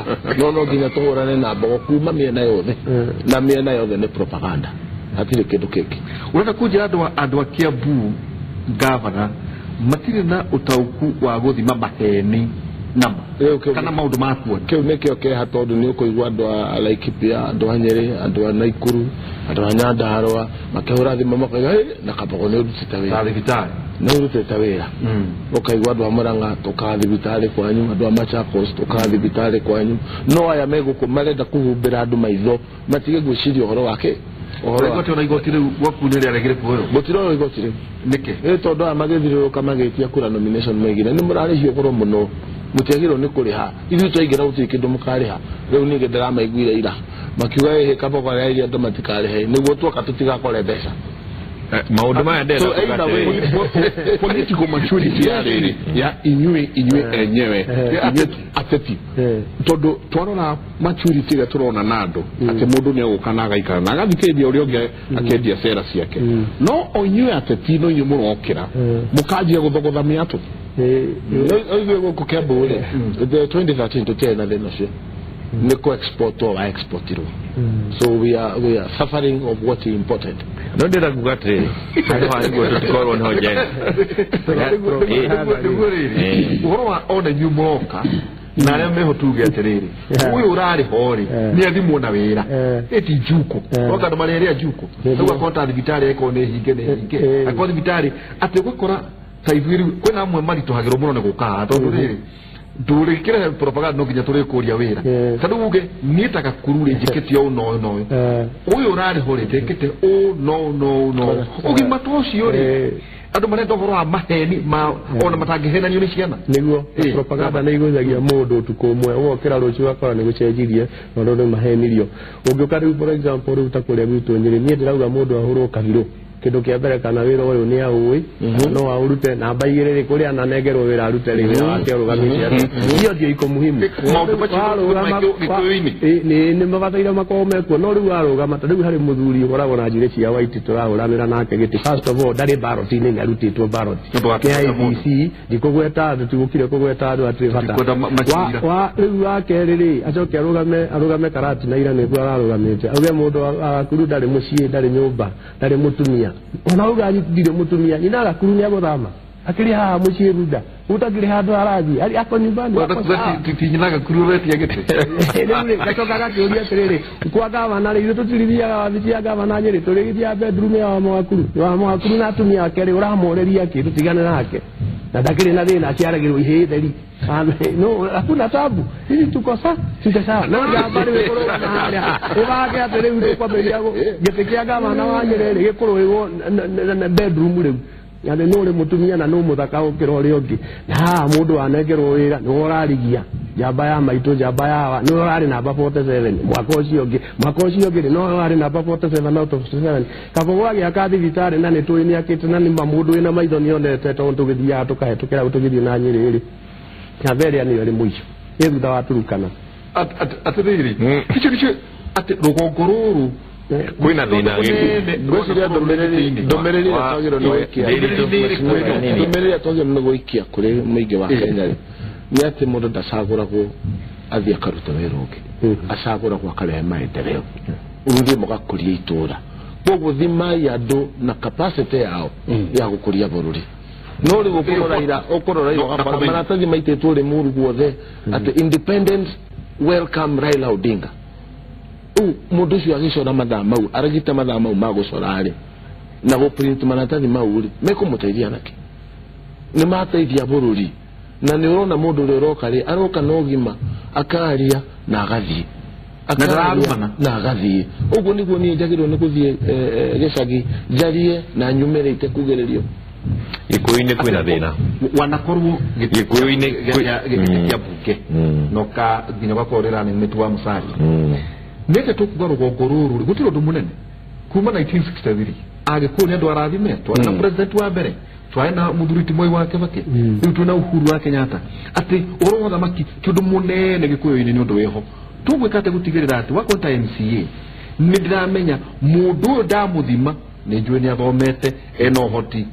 no nginya tũhũrane na mbogo kuma mĩena yothe, na mĩena yothe nĩ propaganda, hatirĩ kĩndũ kĩngĩ. Ũrenda kũnjĩra andũ a Kiambu gavana matirĩ na ũtaũku wa gũthima maheni? Nama kana maundu ma kuona kiu nikio keha tondu ni ukuigua andu a Laikipia, andu a Nyeri, andu a Naikuru, andu a Nyandarua makihura thimu makauga na Kabogo ni urutite wira ni urutite wira. Ukaigua andu a Murang'a tukaa thibitari kwanyu, andu a Machakos tukaa thibitari kwanyu, no aya meguku marenda kuhumbira andu maitho matige gwiciria uhoro wake. Igoti ona igoti riu gwaku ni riaregire kuoywo gutiroywo igoti riu niki ni tondu aya magithiũrũrũka magĩtia kura nomination maigire ni mũrarĩhio goro mũno mũtiagĩrĩirwo nĩ kũrĩha ithuĩ twaingĩra gũtirĩ kĩndũ mũkarĩha. Rĩu ningĩ ndĩramaiguire ira makiuga ĩhĩ Kabogo arĩairie andũ matikarĩhe nĩguo tuoka tũtigakore mbeca. Maundu maya ndĩrenda kuuga atĩrĩrĩ, political maturity ya rĩrĩ ya inyuĩ enyewe ateti tondu twarora maturity ĩrĩa tũrona na andũ atĩ mũndũ nĩ egũka na agaikara na agathikĩrĩria ũrĩa ũngĩ akendia cera ciake, no o inyuĩ ateti no inyuĩ mũrokĩra mũkanjia gũthogotha mĩatũ. Ithuĩ gũkũ Kiambu rĩ, the 2013 tũtiarĩ na thĩna ũcio, nĩ kũ export wa exportirwo, so we are suffering of what we imported. No ndĩrenda kuuga atĩrĩrĩ, handũ ha nĩguo tũtikorwo nĩho njega ũhoro wa ona inyuĩ mũroka na arĩa meho tuge atĩrĩrĩ, ũyũ ũrarĩ ho rĩ nĩ athimwo na wĩra ĩti njuko oka andũ marĩrĩa njuko rĩu akorwo ta thibitarĩ ĩkorwo nĩ hinge nĩ hinge akorwo thibitarĩ atĩ ũgakora ta ithuĩ rĩu kwĩna amwe maritũhagĩrwo mũno nĩ gũka haha tondũ rĩrĩ ndũrĩkĩrehe propaganda no nginya tũrĩkũria wĩra ta rĩu uge niĩ ta Gakuru rĩ njĩkĩte ũũ na ũũ na ũyũ ũyũ ũrarĩ ho rĩ ndĩkĩte ũũ na ũũ na ũũ na ũũ ũgima ta ũcio rĩ andũ marenda ũhoro wa maheni ma ona matangĩhenanio nĩ ciana. Nĩguo propaganda nĩ igũithagia mũndũ ũtukũ ũmwe ũgokĩra rũciũ ũgakora nĩ gũcenjirie tondũ nĩ mahenirio. Ũngĩũka rĩu for example rĩu ta kũrĩa gwitũ Nyĩrĩ, niĩ ndĩrauga mũndũ ahũrwo kabirũ kĩndũ kĩa mbere kana wĩra ũyũ nĩ aũĩ no aũrute namba igĩrĩ rĩ kũrĩa ananengerwo wĩra arute rĩ wĩra wake ũrũgamĩte atĩa, hiyo ndio iko muhimu. Maũndũ macio Gĩkũyũ-inĩ nĩ mabataire makorwo mekuo, no rĩu warũgama ta rĩu harĩ mũthuri ũkoragwo na njuĩrĩ cia white tũrahũranĩra nake gĩtĩ. First of all ndarĩ ballot-inĩ, nĩ arutĩtwo ballot nĩ IEBC, ndikũgweta andũ tigũkire kũgweta andũ hatirĩ bata. Rĩu wa kerĩ rĩ acoke arũgame Karati na ira nĩguo ararũgamĩte auge mũndũ Gakuru ndarĩ mũciĩ ndarĩ nyũmba ndarĩ mũtumia ona uga ndirĩ mũtumia nyina Gakuru nĩ agũthama akĩrĩ haha mũciĩ Runda utakĩrĩ handũ arathiĩ ari ako nyumbani ti nyina Gakuru ũretia gĩtĩ. Rĩu rĩ gacoka gakĩũria atĩrĩrĩ kwa gavana rĩ ithuĩ tũtirithiaga wabici ya gavana Nyĩrĩ tũrĩgĩthiaga bedroom ya Wamũgakuru na atumia ake rĩ ũramorĩria kĩ tũtigane nake na ndakĩrĩ na thĩna aciaragĩrwo ihĩĩ theri no hakuna tabu hizi tuko sawa tuko sawa no njamba rĩu ĩkũrũgama harĩa ũbange atĩ rĩu tũkwambĩrĩria gĩtĩ kĩa gavana wa Nyĩrĩ rĩ gĩkũrũĩrwo bedroom rĩu yani no ũrĩ mũtumia na no mũthaka gũkĩra ũrĩa ũngĩ na haha mũndũ anengerwo wĩra nĩwe ũrarigia njamba ya maitũ njamba ya wa nĩwe ũrarĩ namba 47 mwaka ũcio ũngĩ mwaka ũcio ũngĩ no ũrarĩ namba 47 out of 47. Kabogo agĩaka thibitarĩ na nĩ tũĩ nĩakĩte na nĩ ma mũndũ wĩna maitho nĩonete tondũ tũgĩthiaga tũkahĩtũkĩra tũgĩthiĩ na Nyĩrĩ rĩ namba ĩrĩa nĩyo ĩrĩ mũico ĩ thutha wa Turukana. Atĩrĩrĩ icio nĩcio atĩ rũgongo rũrũ kwĩna thĩna ngwĩciria ndũmĩrĩri ĩrĩa twagĩrĩirwo nĩ gũikia kũrĩ mũingĩ wa Kenya rĩ nĩ atĩ mũndũ ndacagũragwo athiĩ akaruta wĩra ũngĩ, acagũragwo akarehe maendeleo mũthiĩ mũgakũria itũũra. Koguo thimai andũ na capacity yao ya gũkũria bũrũri. No rĩu ũkũrora ira ũgakora maratathi maitĩtwo Limuru guothe atĩ independent welcome Raila Odinga. Rĩu mũndũ ũcio agĩcora mathaa mau aragita mathaa mau ma gũcora rĩ na gũprint maratathi mau rĩ mekũmũteithia nakĩ? Nĩ mateithia bũrũri na nĩ ũrona mũndũ ũrĩa ũroka rĩ aroka na ũgima akaria na agathiĩ na agathiĩ. Ũguo nĩguo niĩ njagĩrĩirwo nĩ gũthiĩ gĩcagi njarie na nyumĩrĩte kugĩrĩrio. Gĩkũyũ-inĩ kwĩna thĩna wanakorwo Gĩkũyũ-inĩ gĩtĩ kĩa mbunge no ka nginya ũgakorwo rĩra nĩ wa Musalia nĩte tũkuga rũgongo rũrũ gũtirĩ ũndũ mũnene kuma 1963 Agĩkũyũ nĩ andũ arathime twarĩ na president wa mbere twarĩ na mũthuri ti Moi wa Kibaki rĩu twĩna Uhuru wa Kenyatta atĩ ũhoro wa thamaki ti ũndũ mũnene Gĩkũyũ-inĩ nĩ ũndũ wĩho tũgwĩka atĩ gũtigĩrĩra atĩ wakorwo ta MCA nĩ ndĩramenya mũndũ ũyũ ndamũthima nĩ njũĩ nĩ athomete ena ũhoti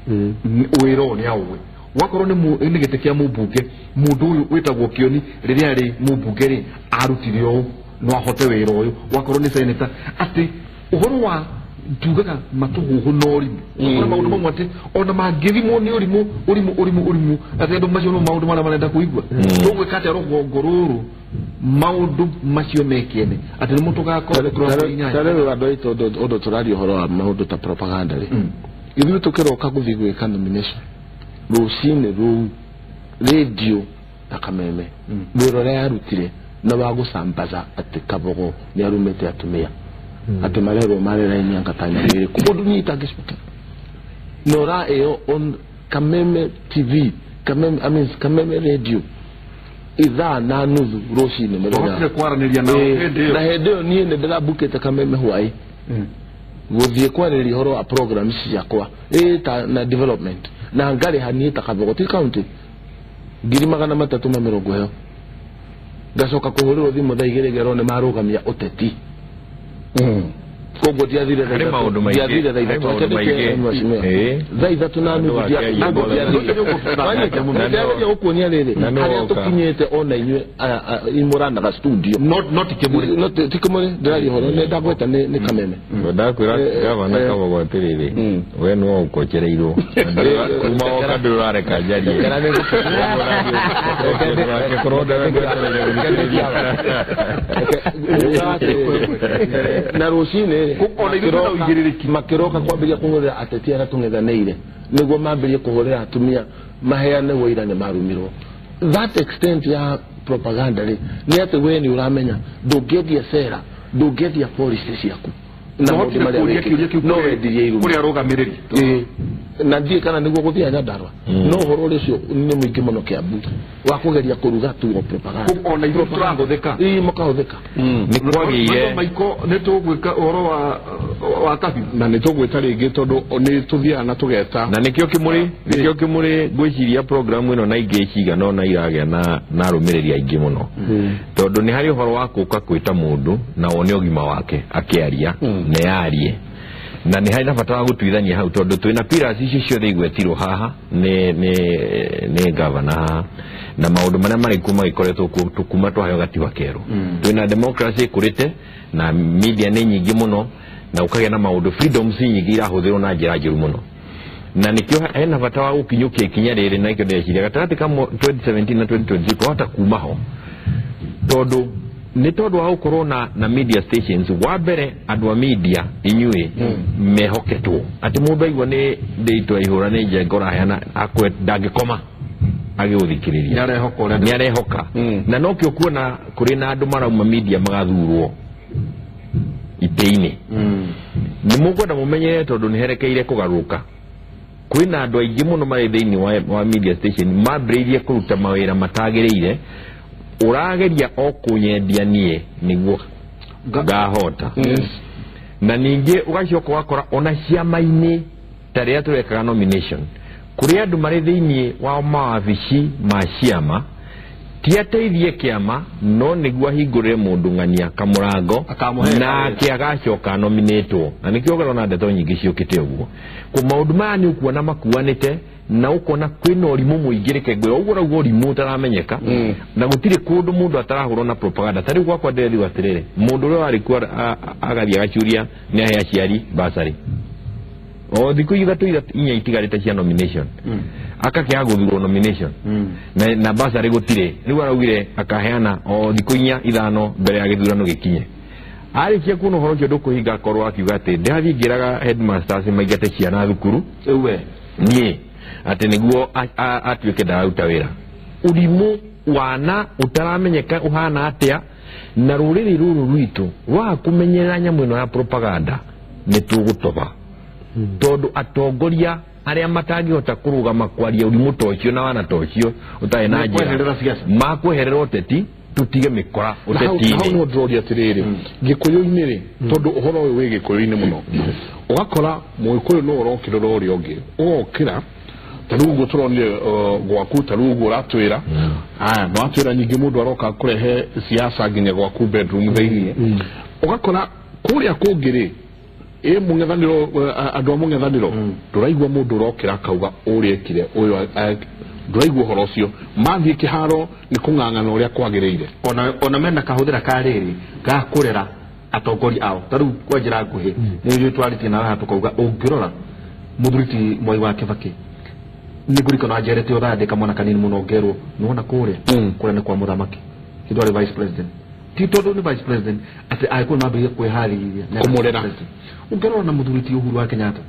wĩra ũyũ nĩ aũĩ wakorwo nĩ gĩtĩ kĩa mũmbunge mũndũ ũyũ wĩtagwo Kĩoni rĩrĩa arĩ mũmbunge rĩ arutire ũũ no ahote wĩra ũyũ wakorwo nĩ senator atĩ ũhoro wa Tugaga matũhũhũ na ũrimũ. Ũkora maũndũ mamwe atĩ ona mangĩthimwo nĩ ũrimũ ũrimũ ũrimũ ũrimũ atĩ andũ macio no maũndũ marĩa marenda kũigua. Tũgwĩka atĩa rũgongo rũrũ maũndũ macio mekĩene atĩ nĩmo tũgakorwo Ta rĩu andũ aitũ ũndũ tũraria ũhoro wa maũndũ ta propaganda rĩ, ithuĩ tũkĩroka gũthiĩ gwĩka nomination rũcinĩ rũu radio na Kameme wĩra ũrĩa yarutire na wa gũcambaza atĩ Kabogo nĩ arumĩte atumia atĩ marerwo marĩ raini anga ta nyamũ ĩrĩkũ ũndũ niĩ itangĩcokera nora ĩyo on Kameme TV, Kameme, I mean, Kameme radio ithaa na nuthu rũcinĩ mũthenya. Wahotire kwaranĩria nao hĩndĩ ĩyo? Na hĩndĩ ĩyo niĩ nĩ ndĩrambukĩte Kameme hwaĩ gũthiĩ kwarĩrĩria ũhoro wa programs ciakwa ta na development na ngarĩha niĩ ta Kabogo ti county 320,000 ĩyo ngacoka kũhũrĩrwo thimũ thaa igĩrĩ ngerwo nĩ marũgamia ũteti. Koguo ndiathire thaa Harĩ ithatũ- maũndũ maingĩ. ndiathire thaa Harĩ ithatũ. maũndũ Reke maingĩ. ndĩke mheshimiwa. Thaa ithatũ na nuthu Andũ akĩaria ndiathire. Ndĩrageria gũkuonia rĩrĩ Na nĩ harĩa woka. tũkinyĩte ona inyuĩ aya, imũranaga studio Not Kĩmũrĩ. No, ti Kĩmũrĩ ndĩraria ũhoro nĩ ndagweta nĩ Kameme. Ndakwĩra gavana Kabogo atĩrĩrĩ, we no ũkochereirwo kuma woka ndũrĩ ũrareka njarie. Korwo ndagwetereire gũthikĩrĩria. Na rũcinĩ Ona ithuĩ twĩna ũigĩrĩrĩki. Makĩroka kwambĩrĩria kũhũrĩra ateti arĩa tũng'ethanĩire nĩguo mambĩrĩrie kũhũrĩra atumia maheane wũira nĩ marumirwo. That extent ya propaganda rĩ nĩ atĩ we nĩ ũramenya ndũngĩendia cera, ndũngĩendia policy ciaku na maũndũ Wahotire marĩa kũũria wĩkĩte. kĩũria kĩu No wendirie irumi kũrĩ arũgamĩrĩri? Ĩĩ. Na ndiĩ kana nĩguo gũthiĩ Nyandarua no ũhoro ũrĩa ũcio nĩ mũingĩ mũno Kĩambu wa kũgeria kũruga tu o propaganda. Ona ithuĩ tũrahũthĩka. Ĩĩ, mũkahũthĩka. Nĩ kwagĩire Maiko nĩ tũgwĩka ũhoro wa kabiũ. Na nĩ tũgwĩta rĩngĩ tondũ nĩ tũthiaga na tũgeta. Na nĩkĩo kĩmũrĩ, nĩkĩo kĩmũrĩ ngwĩciria programu ĩno na ingĩ cigana ũna iragĩa na arũmĩrĩri aingĩ mũno tondũ nĩ harĩ ũhoro wa kũka kwĩta mũndũ na wone ũgima wake akĩaria na yarie na nĩ harĩ na bata wa gũtuithania hau tondũ twĩna pillars icio ciothe igwetirwo haha nĩ gavana haha na maũndũ marĩa marĩ kuo magĩkoretwo kuo kuma twaheo gatiba kerũ. Twĩna democracy ĩkũrĩte na media nĩ nyingĩ mũno na ũkagĩa na maũndũ freedoms nyingĩ irahũthĩrwo na njĩra njũru mũno na nĩkĩo hena bata wa gũkinyũkia ikinya rĩrĩ na nĩkĩo ndĩreciria gatagatĩ ka 2017 na 2023 twahota kuma ho tondũ nĩ tondũ wa gũkorwo na media stations. Wa mbere andũ a media inyuĩ mehoketwo atĩ mũndũ aigua nĩ ndĩitũ ihũra nĩ njenga ũraheana akwe ndangĩkoma agĩgũthikĩrĩria. Nĩarehoka ũrĩa nĩ arehoka na nokĩo kuona kũrĩ na andũ marauma media magathurwo itĩ-inĩ. Nĩ mũkwenda mũmenyere tondũ nĩ herekeire kũgarũrũka kwĩna andũ aingĩ mũno marĩ thĩinĩ wa media station mambĩrĩirie kũruta mawĩra matagĩrĩire ũrageria o kũnyendia niĩ nĩguo ngahota. Na ningĩ ũgacoka ũgakora ona ciama-inĩ ta rĩrĩa tũrekaga nomination kũrĩ andũ marĩ thĩinĩ wa mawabici ma ciama ti ateithie kĩama no nĩguo ahingũrĩre mũndũ ng'ania kamũrango Akamũhe nake agacoka nominatwo na nĩkĩo ũrona ndeto nyingĩ ciũkĩte ũguo. Ko maũndũ maya nĩ ũkuona makuanĩte na ũkona kwĩna ũrimũ mũingĩ reke ngwĩre ũguo ũrauga ũrimũ ũtaramenyeka na gũtirĩ kũndũ mũndũ atarahũrwo na propaganda. Ta rĩu gwakwa ndĩrethiwa atĩrĩrĩ mũndũ ũrĩa warĩ kuo agathiĩ agacuria nĩ ahe aciari basarĩ o thikũ ithatũ inya itigarĩte cia nomination akakĩaga gũthurwo nomination na basarĩ gũtirĩ rĩu araugire akaheana o thikũ inya ithano mbere ya gĩthurano gĩkinye. Arĩkia kuona ũhoro ũcio ndũkũhinga akorwo akiuga atĩ ndĩrathiĩ ngĩraga headmasters maingate ciana thukuru we niĩ atĩ nĩguo atuĩke ndararuta wĩra. Ũrimũ wana ũtaramenyeka ũhana atĩa na rũrĩrĩ rũrũ rwitũ rwaga kũmenyerera nyamũ ĩno ya propaganda nĩ tũgũtoba tondũ atongoria arĩa matangĩhota kũrũgama kwaria ũrimũ ta ũcio na wana ta ũcio ũtarĩ na njĩra Mekweherera siasa. makweherera ũteti tũtige mĩkora Na hau ũteti-inĩ. no ndĩroria atĩrĩrĩ gĩkũyũ-inĩ rĩ tondũ ũhoro ũyũ wĩ gĩkũyũ-inĩ mũno ũgakora mũgĩkũyũ no ũrokĩrĩra ũrĩa ũngĩ ũgokĩra ta rĩu ũguo tũronire gwaku ta rĩu ũguo ũratwĩra aya nĩwatwĩra nyingĩ mũndũ aroka kũrehe siasa nginya gwaku bedroom thĩiniĩ ũgakora kũrĩa kũngĩ rĩ ĩ mũng'ethanĩro andũ a mũng'ethanĩro ndũraigua mũndũ ũrokĩra akauga ũrĩa ekire ũyũ ndũraigua ũhoro ũcio mathiĩ kĩharo nĩ kũng'ang'ana ũrĩa kwagĩrĩire. Ona mena kahũthĩra ka rĩrĩ ga kũrera atongoria ao ta rĩu kwa njĩra nguhĩ nĩ ithuĩ twarĩtie nawe haha tũkauga ũngĩrora mũthuri ti Mwai wa Kibaki nĩ ngũririkana anjerete o thaa ndĩ kamwana kanini mũno ngerwo nĩwona kũrĩa kũrĩa nĩ kwa mũthamaki hĩndĩ arĩ vice president ti tondũ nĩ vice president atĩ agĩkũyũ nĩmambĩrĩria kwĩharĩrĩria Kũmũrera. Ũngĩrora na mũthuri ti Uhuru wa Kenyatta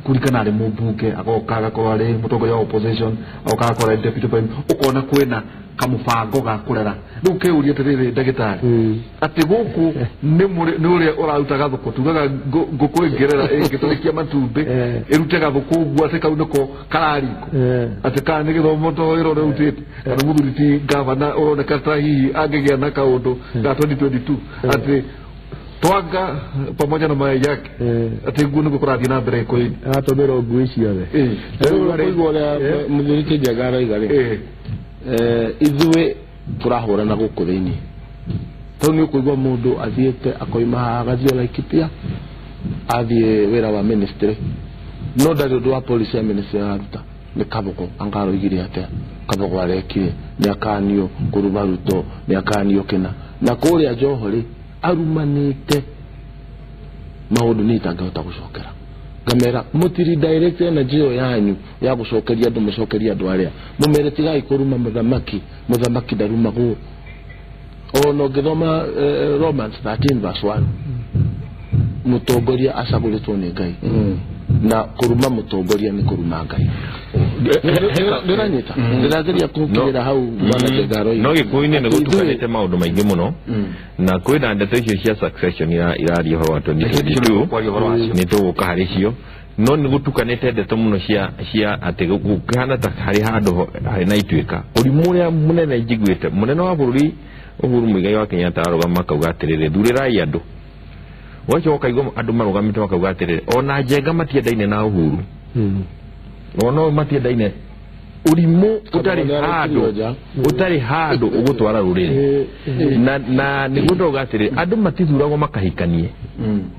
kurikana arĩ mũmbunge agoka agakorwo arĩ mũtongoria wa opposition agoka agakorwo arĩ deputy prime ũkona kwĩna kamũbango ga kũrera rĩu kĩũria atĩrĩrĩ ndagĩtarĩ atĩ gũkũ nĩ ũrĩa ũraruta gathũkũ tugaga ngũkũ ĩngĩrera ĩngĩtũrĩkia matumbĩ ĩrute gathũkũ ũguo atĩ kau nĩko kararikwo atĩ kana nĩ gĩthomo to wĩra ũrĩa ũrutĩte kana mũthuri ti gavana ũroneka ta hihi angĩgĩa na kaũndũ ga 2022 atĩ twanga pamoja na mayai yake atĩ nguo nĩguo kũrathiĩ na mbere gĩkũyũ-inĩ aratũmĩrwo ngui ciothe Rĩu ũraigua ũrĩa mũthuri ti Njenga arauga rĩ ithuĩ tũrahũrana gũkũ thĩinĩ tondũ nĩ ũkũigua mũndũ athiĩte akoima haha agathiĩ Laikipia athiĩ wĩra wa ministry no ndarĩ ũndũ wa policy ya ministry araruta nĩ Kabogo anga aroigire atĩa Kabogo arekire nĩ akanio kũruma Ruto nĩ akanio kĩna na kũrĩa Joho rĩ arumanĩte maũndũ nĩ itangĩhota gũcokera ngamera mũtiri direct energy ĩyo yanyu ya gũcokeria andũ mũcokerie andũ arĩa mũmere tigai kũruma mũthamaki mũthamaki ndarumagwo ona ũngĩthoma Romans 13 verse 1 mũtongoria acagũrĩtwo nĩ Ngai na kũruma mũtongoria nĩ kũruma Ngai ndĩranyita ndĩrageria kũkĩrĩra hau bwana Njenga aroiga no gĩkũyũ-inĩ nĩ gũtukanĩte maũndũ maingĩ mũno na kwĩna ndeto icio cia succession iraria ũhoro wa 2022 nĩ tũgũka harĩ cio no nĩ gũtukanĩte ndeto mũno cia atĩ gũkĩhana ta harĩ handũ harĩ na ituĩka ũrimũ ũrĩa mũnene njiguĩte mũnene wa bũrũri Uhuru Muigai wa Kenyatta arũgama akauga atĩrĩrĩ thurĩrai andũ ũgacoka ũkaigua andũ marũgamĩte makauga atĩrĩrĩ ona Njenga matiendaine na Uhuru ona ũyũ matiendaine ũrimũ ũtarĩ handũ ũgũtwara rũrĩrĩ na nĩguo ndauga atĩrĩrĩ andũ matithuragwo makahikanie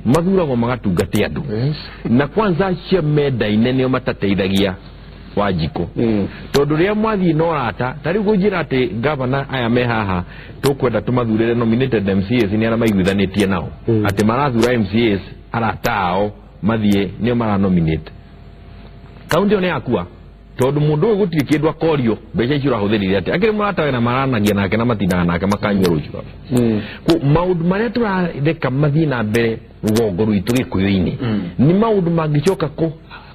mathuragwo magatungate andũ na kwanza acio mendaine nĩo matateithagia Wanjikũ tondũ rĩrĩa mwathiĩ na ũrata ta rĩu ngũnjĩra atĩ gavana aya me haha tũkwenda tũmathurĩre nominated MCAs nĩ arĩa maiguithanĩtie nao atĩ marathura MCAs arata ao mathiĩ nĩo maranominate kaunti ĩyo nĩ yakua tondũ mũndũ ũyũ gũtirĩ kĩndũ akorio mbeca icio ũrahũthĩrire atĩa akĩrĩ mũratawe na maranagia nake na matindaga nake makanyua rũciũ maũndũ marĩa tũrareka mathiĩ na mbere rũgongo rwitũ gĩkũyũ-inĩ nĩ maũndũ mangĩcoka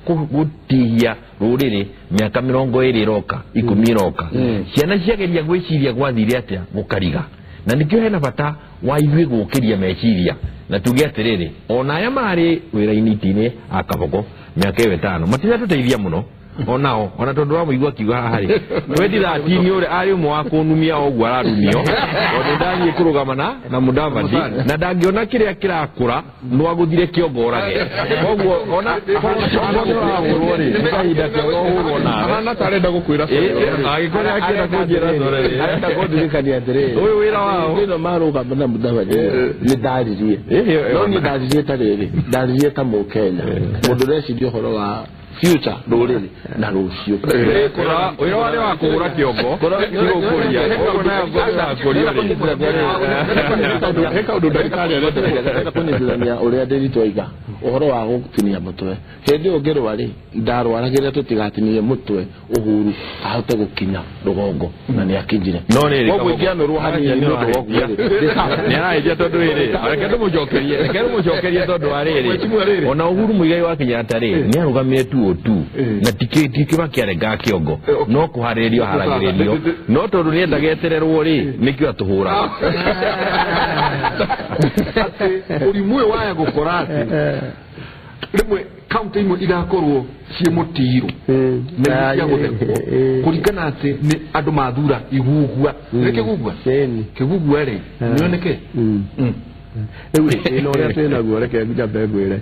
gũtihia rũrĩrĩ mĩaka 20 ĩroka 10 ĩroka ciana ciageria gwĩciria gwathire atĩa gũkariga na nĩkĩo hena bata wa ithuĩ gũkĩria meciria na tuge atĩrĩrĩ ona aya marĩ wĩra-inĩ iti-inĩ a Kabogo mĩaka ĩyo 5 matiratũteithia mũno onao ona tondũ wa mũigua akiuga haha rĩ 2013 ũrĩa arĩ ũmwe wa kũnumia o ũguo ararumio tondũ ndathiĩ kũrũgama na Mudavadi na ndangĩona kĩrĩa kĩrakũra no agũthire kĩongo orage koguo ona ũrahũrwo rĩ nĩ kahinda kega ũhũrwo nawe ahana ta arenda gũkwĩra angĩkorwo akĩenda kũnjĩra sore rĩ arenda kũndirikania atĩrĩrĩ ũyũ wĩra wao ĩno marũgama na Mudavadi nĩ ndaririe no niĩ ndaririe ta rĩrĩ ndaririe ta mũkenya mũndũ ũreciria ũhoro wa future rũrĩrĩ na rũciũ wĩra warĩ wa kũhũra kĩongo ti gũkũria koguo nayo ngũria he kaũndũ ndagĩtarĩ arenda kũnyitithania ũrĩa Ndĩritũ aiga ũhoro wa gũtinia mũtwe hĩndĩ ĩyo ngĩrwa rĩ ndarwaragĩra tũtigatinie mũtwe Uhuru ahote gũkinya rũgongo na nĩ akinyire no rĩrĩ koguo ingĩanũrwo hanini nĩ ũndũ wa ũguo rĩ nĩ arahĩtia tondũ rĩrĩ reke ndũmũcokerie tondũ wa rĩrĩ ona Uhuru Muigai wa Kenyatta rĩ nĩ arũgamire 202 na ti Kibaki arengaga kĩongo no kũharĩrĩrio aharagĩrĩrio no tondũ nĩendaga etererwo rĩ nĩkĩo atũhũraga atĩ ũrimũ ũyũ waya gũkora atĩ rĩmwe kaunti imwe igakorwo ciĩ mũtirũ na cia gũthekwo kũringana atĩ nĩ andũ mathura igugua nĩ kĩgugua kĩgugua rĩ nĩoneke rĩu rĩ thĩna ũrĩa twĩnaguo reke njambe ngwĩre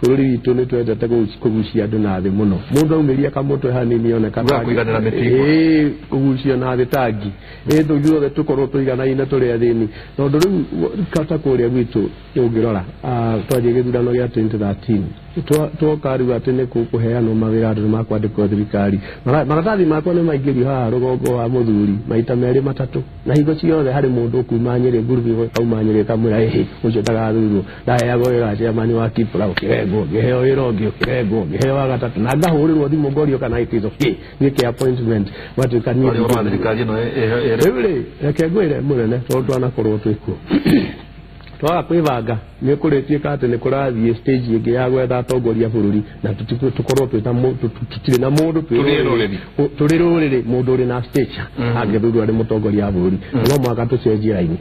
bũrũri witũ nĩ twendete kũgucia andũ na thĩ mũno mũndũ aumĩria kamũtwe hanini oneka kũiganĩra mĩtĩ ĩĩ kũgucio na thĩ tangi ĩĩ ithuothe tũkorwo tũiganaine tũrĩ athĩni tondũ rĩu ta kũrĩa gwitũ ũngĩrora twanjie gĩthurano gĩa 2013 Twoka rĩu atĩ nĩ kũheanwo mawĩra andũ nĩmakwandĩkwo thirikari. Maratathi makwa nĩ maingĩrio haha rũgongo wa mũthuri maita merĩ matatũ, na hingo ciothe harĩ mũndũ ũkuma Nyĩrĩ ngurubu kauma Nyĩrĩ kamwĩra ĩhĩ ũcio ndagathurwo. Ndaheagwo wĩra wa chairman wa KIPRA ũkĩrengwo, ngĩheo wĩra ũngĩ ũkĩrengwo, ngĩheo wa gatatũ, na ngahũrĩrwo thimũ ngorio kana it is okay gwĩke appointment gwatuĩka niĩ Ũhoro wa thirikari ĩno rĩu rĩ reke ngwĩre mũnene tondũ twanakorwo twĩkuo twaga kwĩbanga nĩ kũrĩtuĩka atĩ nĩ kũrathiĩ stage ĩngĩ ya gwetha atongoria bũrũri na tũkorwo tũtirĩ na mũndũ tũrĩ rũrĩrĩ mũndũ ũrĩ na stature angĩthurwo arĩ mũtongoria wa bũrũri. No mũhaka tũcenjie raini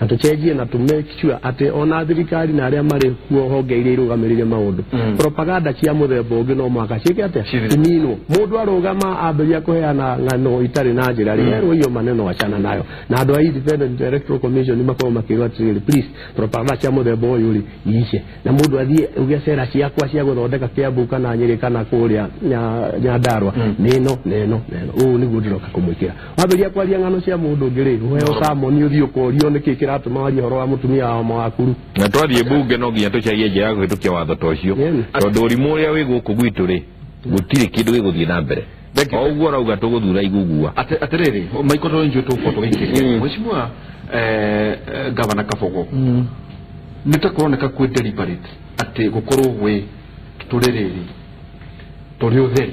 na tũcenjie na tũ make sure atĩ ona thirikari na arĩa marĩ kuo honge iria irũgamĩrĩire maũndũ propaganda cia mũthemba ũngĩ no mũhaka ciĩke atĩa ininwo. Mũndũ arũgama ambĩrĩria kũheana ng'ano itarĩ na njĩra rĩ herwo iyo maneno achana nayo, na andũ a Independent Electoral Commission makorwo makĩrwo atĩrĩrĩ please propaganda cia mũthemba ũyũ rĩ iice, na mũndũ athiĩ uge cera ciakwa cia gũthondeka Kiambu kana Nyĩrĩ kana kũrĩa Nyandarua nĩ ĩno na ĩno na ĩno, ũũ nĩguo ndĩroka kũmwĩkĩra. Wambĩrĩria kwaria ng'ano cia mũndũ ũngĩ rĩ ũheo samoni ũthiĩ ũkorio nĩkĩ kĩratũma warie ũhoro wa mũtumia wa mawakuru. Na twathiĩ bunge no nginya tũcarie njĩra ya kũhĩtũkia watho ta ũcio, tondũ ũrimũ ũrĩa wĩ gũkũ gwitũ rĩ gũtirĩ kĩndũ gĩgũthiĩ na mbere. O ũguo ũrauga tũgũthura igugua. Atĩrĩrĩ Michael tondũ tũgũkorwo tũgĩikĩria Mheshimiwa Gavana Kabogo, nĩ ta kũroneka kwĩ deliberate atĩ gũkorwo gwĩ tũrĩ rĩrĩ tũrĩ ũtheri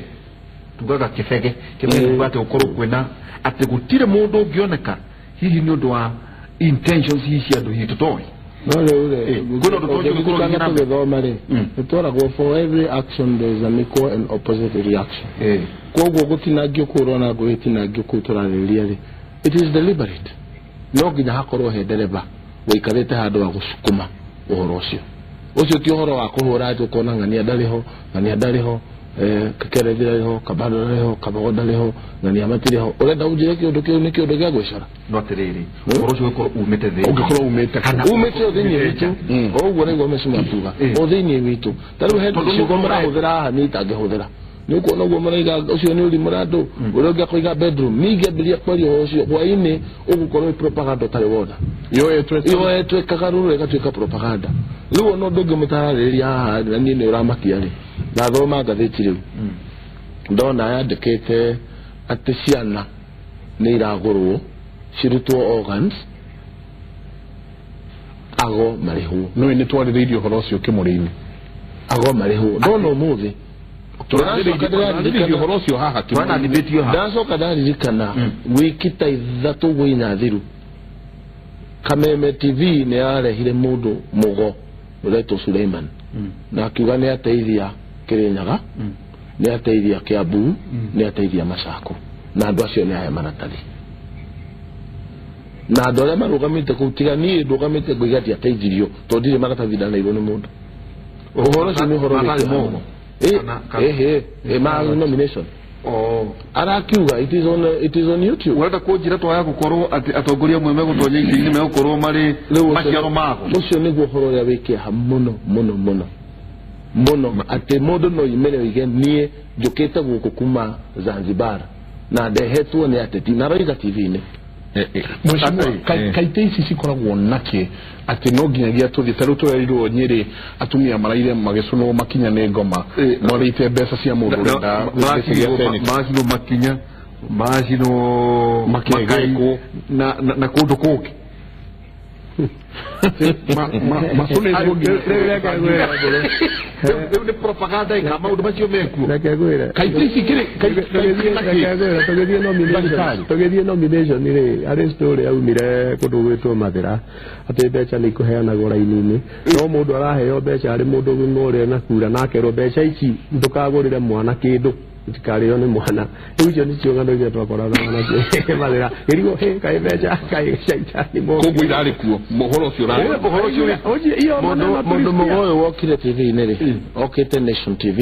tugaga kĩbege kĩbege tugaga atĩ gũkorwo kwĩna atĩ gũtirĩ mũndũ ũngĩoneka hihi nĩ ũndũ wa intentions hihi cia andũ hihi tũtoĩ. No rĩu rĩ ũngĩririkana tũgĩthoma rĩ nĩtwaragwo for every action there is an equal and opposite reaction. Koguo gũtinangio kũu ũrona ngũgĩtinangio kũu tũrarĩrĩria rĩ it is deliberate. No nginya hakorwo he ndereba wĩikarĩte handũ wa gũcukuma ũhoro ũcio. Ũcio ti ũhoro wa kũhũra atĩ ũkona ng'ania ndarĩ ho, ng'ania ndarĩ ho, Kekerethi ndarĩ ho, Kabando ndarĩ ho, Kabogo ndarĩ ho, ng'ania matirĩ ho. Ũrenda ũnjĩre kĩũndũ kĩu nĩ kĩũndũ gĩa gwĩcora? No atĩrĩrĩ ũhoro ũcio ũgĩkorwo umĩte thĩinĩ, ũngĩkorwo umĩte umĩte o thĩinĩ witũ, o ũguo nĩguo Mheshimiwa akiuga o thĩinĩ witũ. Ta rĩu he ciugo mũrahũthĩra haha niĩ itangĩhũthĩra, nĩ ũkuona ũguo mũraiga ũcio nĩ ũrimũ na andũ ũrĩa ũngĩ akoiga bedroom. Niĩ ingĩambĩrĩria kwaria ũhoro ũcio hwainĩ ũgũkorwo wĩ propaganda ũtarĩ wona, yoetwo ĩkagarũrwo ĩgatuĩka propaganda. Rĩu ona ũndũ ũngĩ mũtararĩrĩria haha na niĩ nĩ ũramakia rĩ, ndathoma ngathĩti rĩu ndona yandĩkĩte atĩ ciana nĩ iragũrwo cirutwo organs ago marĩhwo. No nĩ twarĩrĩirie ũhoro ũcio kĩmũrĩ-inĩ, ago marĩhwo ndona ũmũthĩ tũrarĩrĩirie ũhoro ũcio haha kĩmũrĩ-inĩ. Ndacoka ndaririkana wiki ta ithatũ ũguo inya thiru Kameme TV nĩ yarehire mũndũ mũgo ũretwo Suleiman na akiuga nĩ ateithia Kirinyaga, nĩ ateithia Kiambu, nĩ ateithia Machakos, na andũ acio nĩ aya maratathi na andũ arĩa marũgamĩte kũu tiga niĩ ndũgamĩte ngoiga ndiateithirio tondũ ndirĩ maratathi ndaneirwo nĩ mũndũ. Ũhoro ũcio nĩ ũhoro wĩ ma nomination arakiuga it is on YouTube. Ũrenda kũnjĩra twaya gũkorwo atĩ atongoria amwe megũtonya itĩ-inĩ megũkorwo marĩ maciaro mago? Ũcio nĩguo ũhoro ũrĩa wĩ kĩeha mũno mũno mũno mũno, atĩ mũndũ no imere oige niĩ njũkĩte gũkũ kuma Zanzibar na ndehetwo nĩ ateti na aroiga TV-inĩ. Mheshimiwa, kaite ici cikoragwo nakĩ atĩ no nginyagia tũthiĩ ta rĩu tũrerirwo Nyĩrĩ atumia maraire magĩcũnwo makinya nĩ ngoma morĩte mbeca cia mũndũ ũrenda macinwo makinya macinwo makegekwo na kũndũ kũngĩ macũnĩtwo rĩu nĩ propaganda ĩka maũndũ macio mekuo. Reke ngwĩre kaite ici kĩrĩ tũgĩthiĩ nomination rĩ harĩ story yaumire kũndũ gwĩtwo Mathĩra atĩ mbeca nĩ ikũheanagwo raini-inĩ, no mũndũ araheo mbeca arĩ mũndũ mũgima ũrĩa na kura na akerwo mbeca ici ndũkagũrĩre mwana kĩndũ itikarĩo nĩ mwana. Rĩu icio nĩcio ng'ano iria twakoranaga nacio Mathĩra gĩrigwo hĩ kaĩ mbeca kaĩ caitani koguo irarĩ kuo ũhoro ũcio ũrarĩ ũhoro ũcio mũndũ mũgo ũyũ wokire TV-inĩ rĩ okĩte Nation TV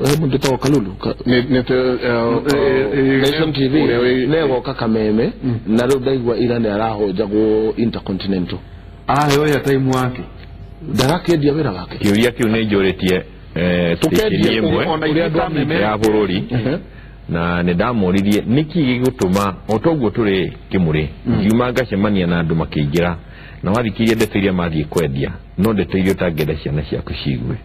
he mũndũ wĩtagwo Kalulu Nation TV nĩegoka Kameme na rĩu ndaigua ira nĩ arahũnjagwo Intercontinental araheo airtime wake ndarakĩendia wĩra wake. Kĩũria kĩu nĩ njũrĩtie station ĩmwe ya bũrũri na nĩ ndamũririe nĩkĩ gĩgũtũma o toguo tũrĩ kĩmũrĩ ngiuma ngacemania na andũ makĩingĩra Na wathikĩrĩria ndeto iria mathiĩ kwendia, no ndeto iria ũtangĩenda ciana ciaku ciigue.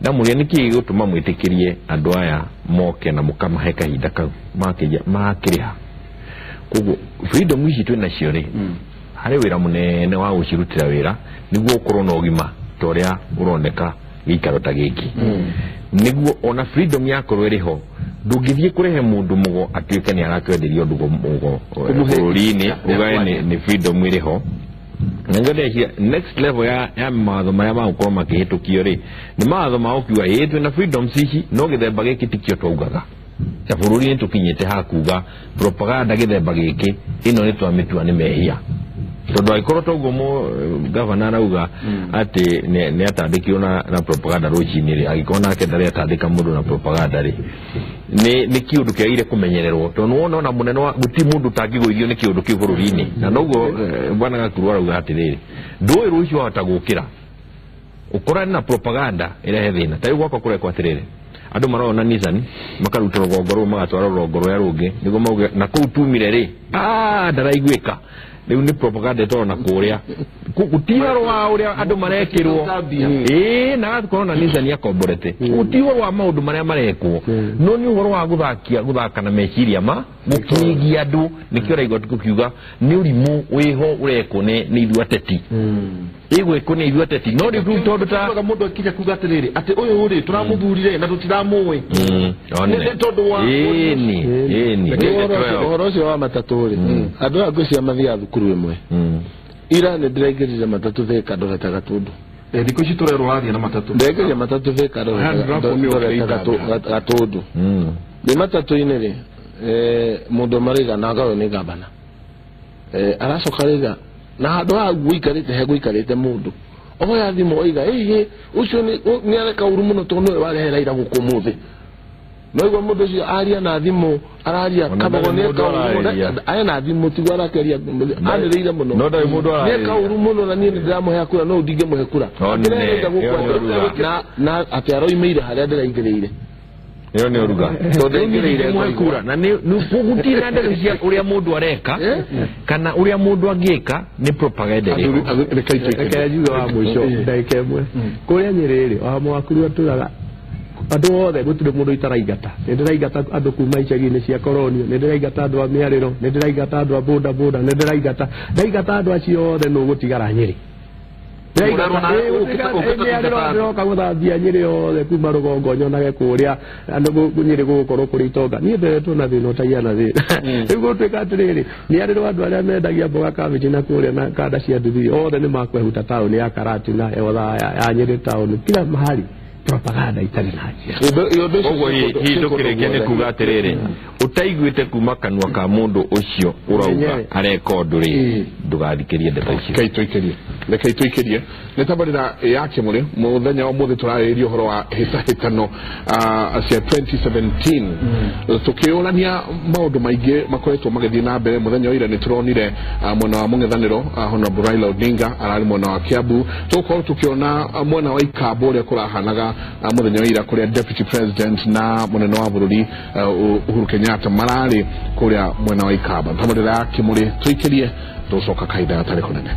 Ndamũria nĩkĩ gĩgũtũma mwĩtĩkĩrie andũ aya moke na mũkamahe kahinda kau makĩrĩha. Koguo freedom ici twĩ nacio rĩ, harĩ wĩra mũnene wa gũcirutĩra wĩra nĩguo ũkorwo na ũgima ta ũrĩa ũroneka gĩikaro ta gĩkĩ. Nĩguo ona freedom yakorwo ĩrĩ ho, ndũngĩthiĩ kũrehe mũndũ mũgo atuĩke nĩ aratwenderia ũndũ mũgo bũrũri-inĩ, ugae nĩ freedom ĩrĩ ho. Na nĩkĩo ndeciria next level ya mawatho marĩa magũkorwo makĩhĩtũkio rĩ, nĩ mawatho ma gũkiuga ĩĩ twĩna freedoms ici, no gĩthemba gĩkĩ tikĩo twaugaga. Ta bũrũri nĩ tũkinyĩte ha kuga propaganda gĩthemba gĩkĩ ĩno nĩ twamĩtua nĩ mehia. Tondũ angĩkorwo toguo gavana arauga atĩ nĩ atandĩkirwo na propaganda rũcinĩ rĩ, angĩkorwo nake ndarĩ atandĩka mũndũ na propaganda rĩ, nĩ kĩũndũ kĩagĩrĩire kũmenyererwo. Tondũ nĩwona ona mũnene wa gũtirĩ mũndũ ũtangĩgũithio nĩ kĩũndũ kĩu bũrũri-inĩ. Na noguo bwana Gakuru arauga atĩrĩrĩ, ndũĩ rũciũ wahota gũkĩra ũkorane na propaganda ĩrehe thĩna. Ta rĩu gwakwa kũrekwo atĩrĩrĩ, andũ marona Nissan makaruta rũgongo rũu magatwara rũgongo rũrĩa rũngĩ nĩguo mauge na kũu tumire rĩ, ndaraiguĩka. Rĩu nĩ propaganda ĩtwarwo na kũrĩa gũtirĩ ũhoro wa ũrĩa andũ marekĩrwo, ĩĩ, na agakorwo na Nissan akomborete, gũtirĩ ũhoro wa maũndũ marĩa marekwo, no nĩ ũhoro wa gũthakia gũthaka na meciria ma gũkĩgia andũ. Nĩkĩo ũraigua tũkiuga nĩ ũrimũ wĩho ũrekwo nĩ ithuĩ ateti, ĩgwĩkwo nĩ ithuĩ ateti. No rĩu tondũ ta mũndũ akinya kuga atĩrĩrĩ, atĩ ũyũ rĩ tũramũthurire na tũtiramũĩ nĩ tondũ wa ĩni ĩni. Ũhoro ũcio wa matatũ rĩ, andũ aya ngwĩciria mathiaga thukuru ĩmwe. Ira nĩ ndĩraingĩrire matatũ Thika ndorete Gatũndũ. Thikũ ici tũrerwo ũrathiĩ na matatũ. Ndĩraingĩrire matatũ Thika ndorete Gatũndũ. Ndĩ matatũ-inĩ rĩ, mũndũ ũmwe arauga na ngawe nĩ gavana. Aracoka rĩga na handũ haha gũikarĩte he gũikarĩte mũndũ oya thimũ oiga ĩhĩ ũcio nĩ areka ũru mũno tondũ nĩwe warehe Raila gũkũ ũmũthĩ. No igua mũndũ ũcio aria na thimũ araria Kabogo nĩ eka ũru mũno, aya na thimũ tiguo arakeria anĩrĩire mũno, no ndarĩ mũndũ araria nĩ eka ũru mũno na niĩ nĩ ndĩramũhe kura no ndingĩmũhe kura na atĩ aroimĩire harĩa ndĩraingĩrĩire. Ĩyo nĩ ũruga tondũ ndaingĩrĩire mũhe kura na nĩ gũtirĩ na ndeto cia ũrĩa mũndũ areka kana ũrĩa mũndũ angĩka, nĩ propaganda ĩrĩkũ. Reke njuge wa mũico ndagĩka ĩmwe. Kũrĩa Nyĩrĩ rĩ, wa Mwakuru atũraga andũ othe gũtirĩ mũndũ itaraingata. Nĩ ndĩraingata andũ kuma icagi-inĩ cia Koronio, nĩ ndĩraingata andũ a mĩarĩro, nĩ ndĩraingata andũ a boda boda, nĩ ndĩraingata ndaingata andũ acio othe nũ gũtigara Nyĩrĩ. Ndĩroka gũthambia Nyĩrĩ yothe kuma rũgongo nyonage kũrĩa andũ Nyĩrĩ gũgũkorwo kũrĩ itonga. Niĩ nderetwo na thĩna ũtaigana thĩna. Rĩu gũtuĩka atĩrĩrĩ, mĩarĩro andũ arĩa mendagia mboga cabbage na kũrĩa na kanda cia nduthi othe nĩ makwehuta taũni ya Karatina yotha ya Nyĩrĩ taũni kila mahali propaganda itarĩ na njĩra. Koguo hihi tũkĩrĩkia nĩ kuga atĩrĩrĩ, ũtaiguĩte kuma kanua ka mũndũ ũcio ũrauga areka ũndũ rĩ, ndũgathikĩrie ndeto icio. Reke itũikĩrie nĩ tabarĩra ya Kĩmũrĩ. Mũthenya wa ũmũthĩ tũrarĩrĩria ũhoro wa hĩtahĩtano cia 2017, tũkĩũrania maũndũ maingĩ makoretwo magĩthiĩ na mbere. Mũthenya wa ira nĩ tũronire mwena wa mũng'ethanĩro Honorable Raila Odinga ararĩ mwena wa Kiambu, tũgũkorwo tũkĩona mwena wa Ikamba ũrĩa kũrahanaga mũthenya wa ira kũrĩa Deputy President na mũnene wa bũrũri Uhuru Kenyatta mararĩ kũrĩa mwena wa Ikamba. Tabarĩra ya Kĩmũrĩ tũikĩrie, tũgũcoka kahinda gatarĩ kũnene.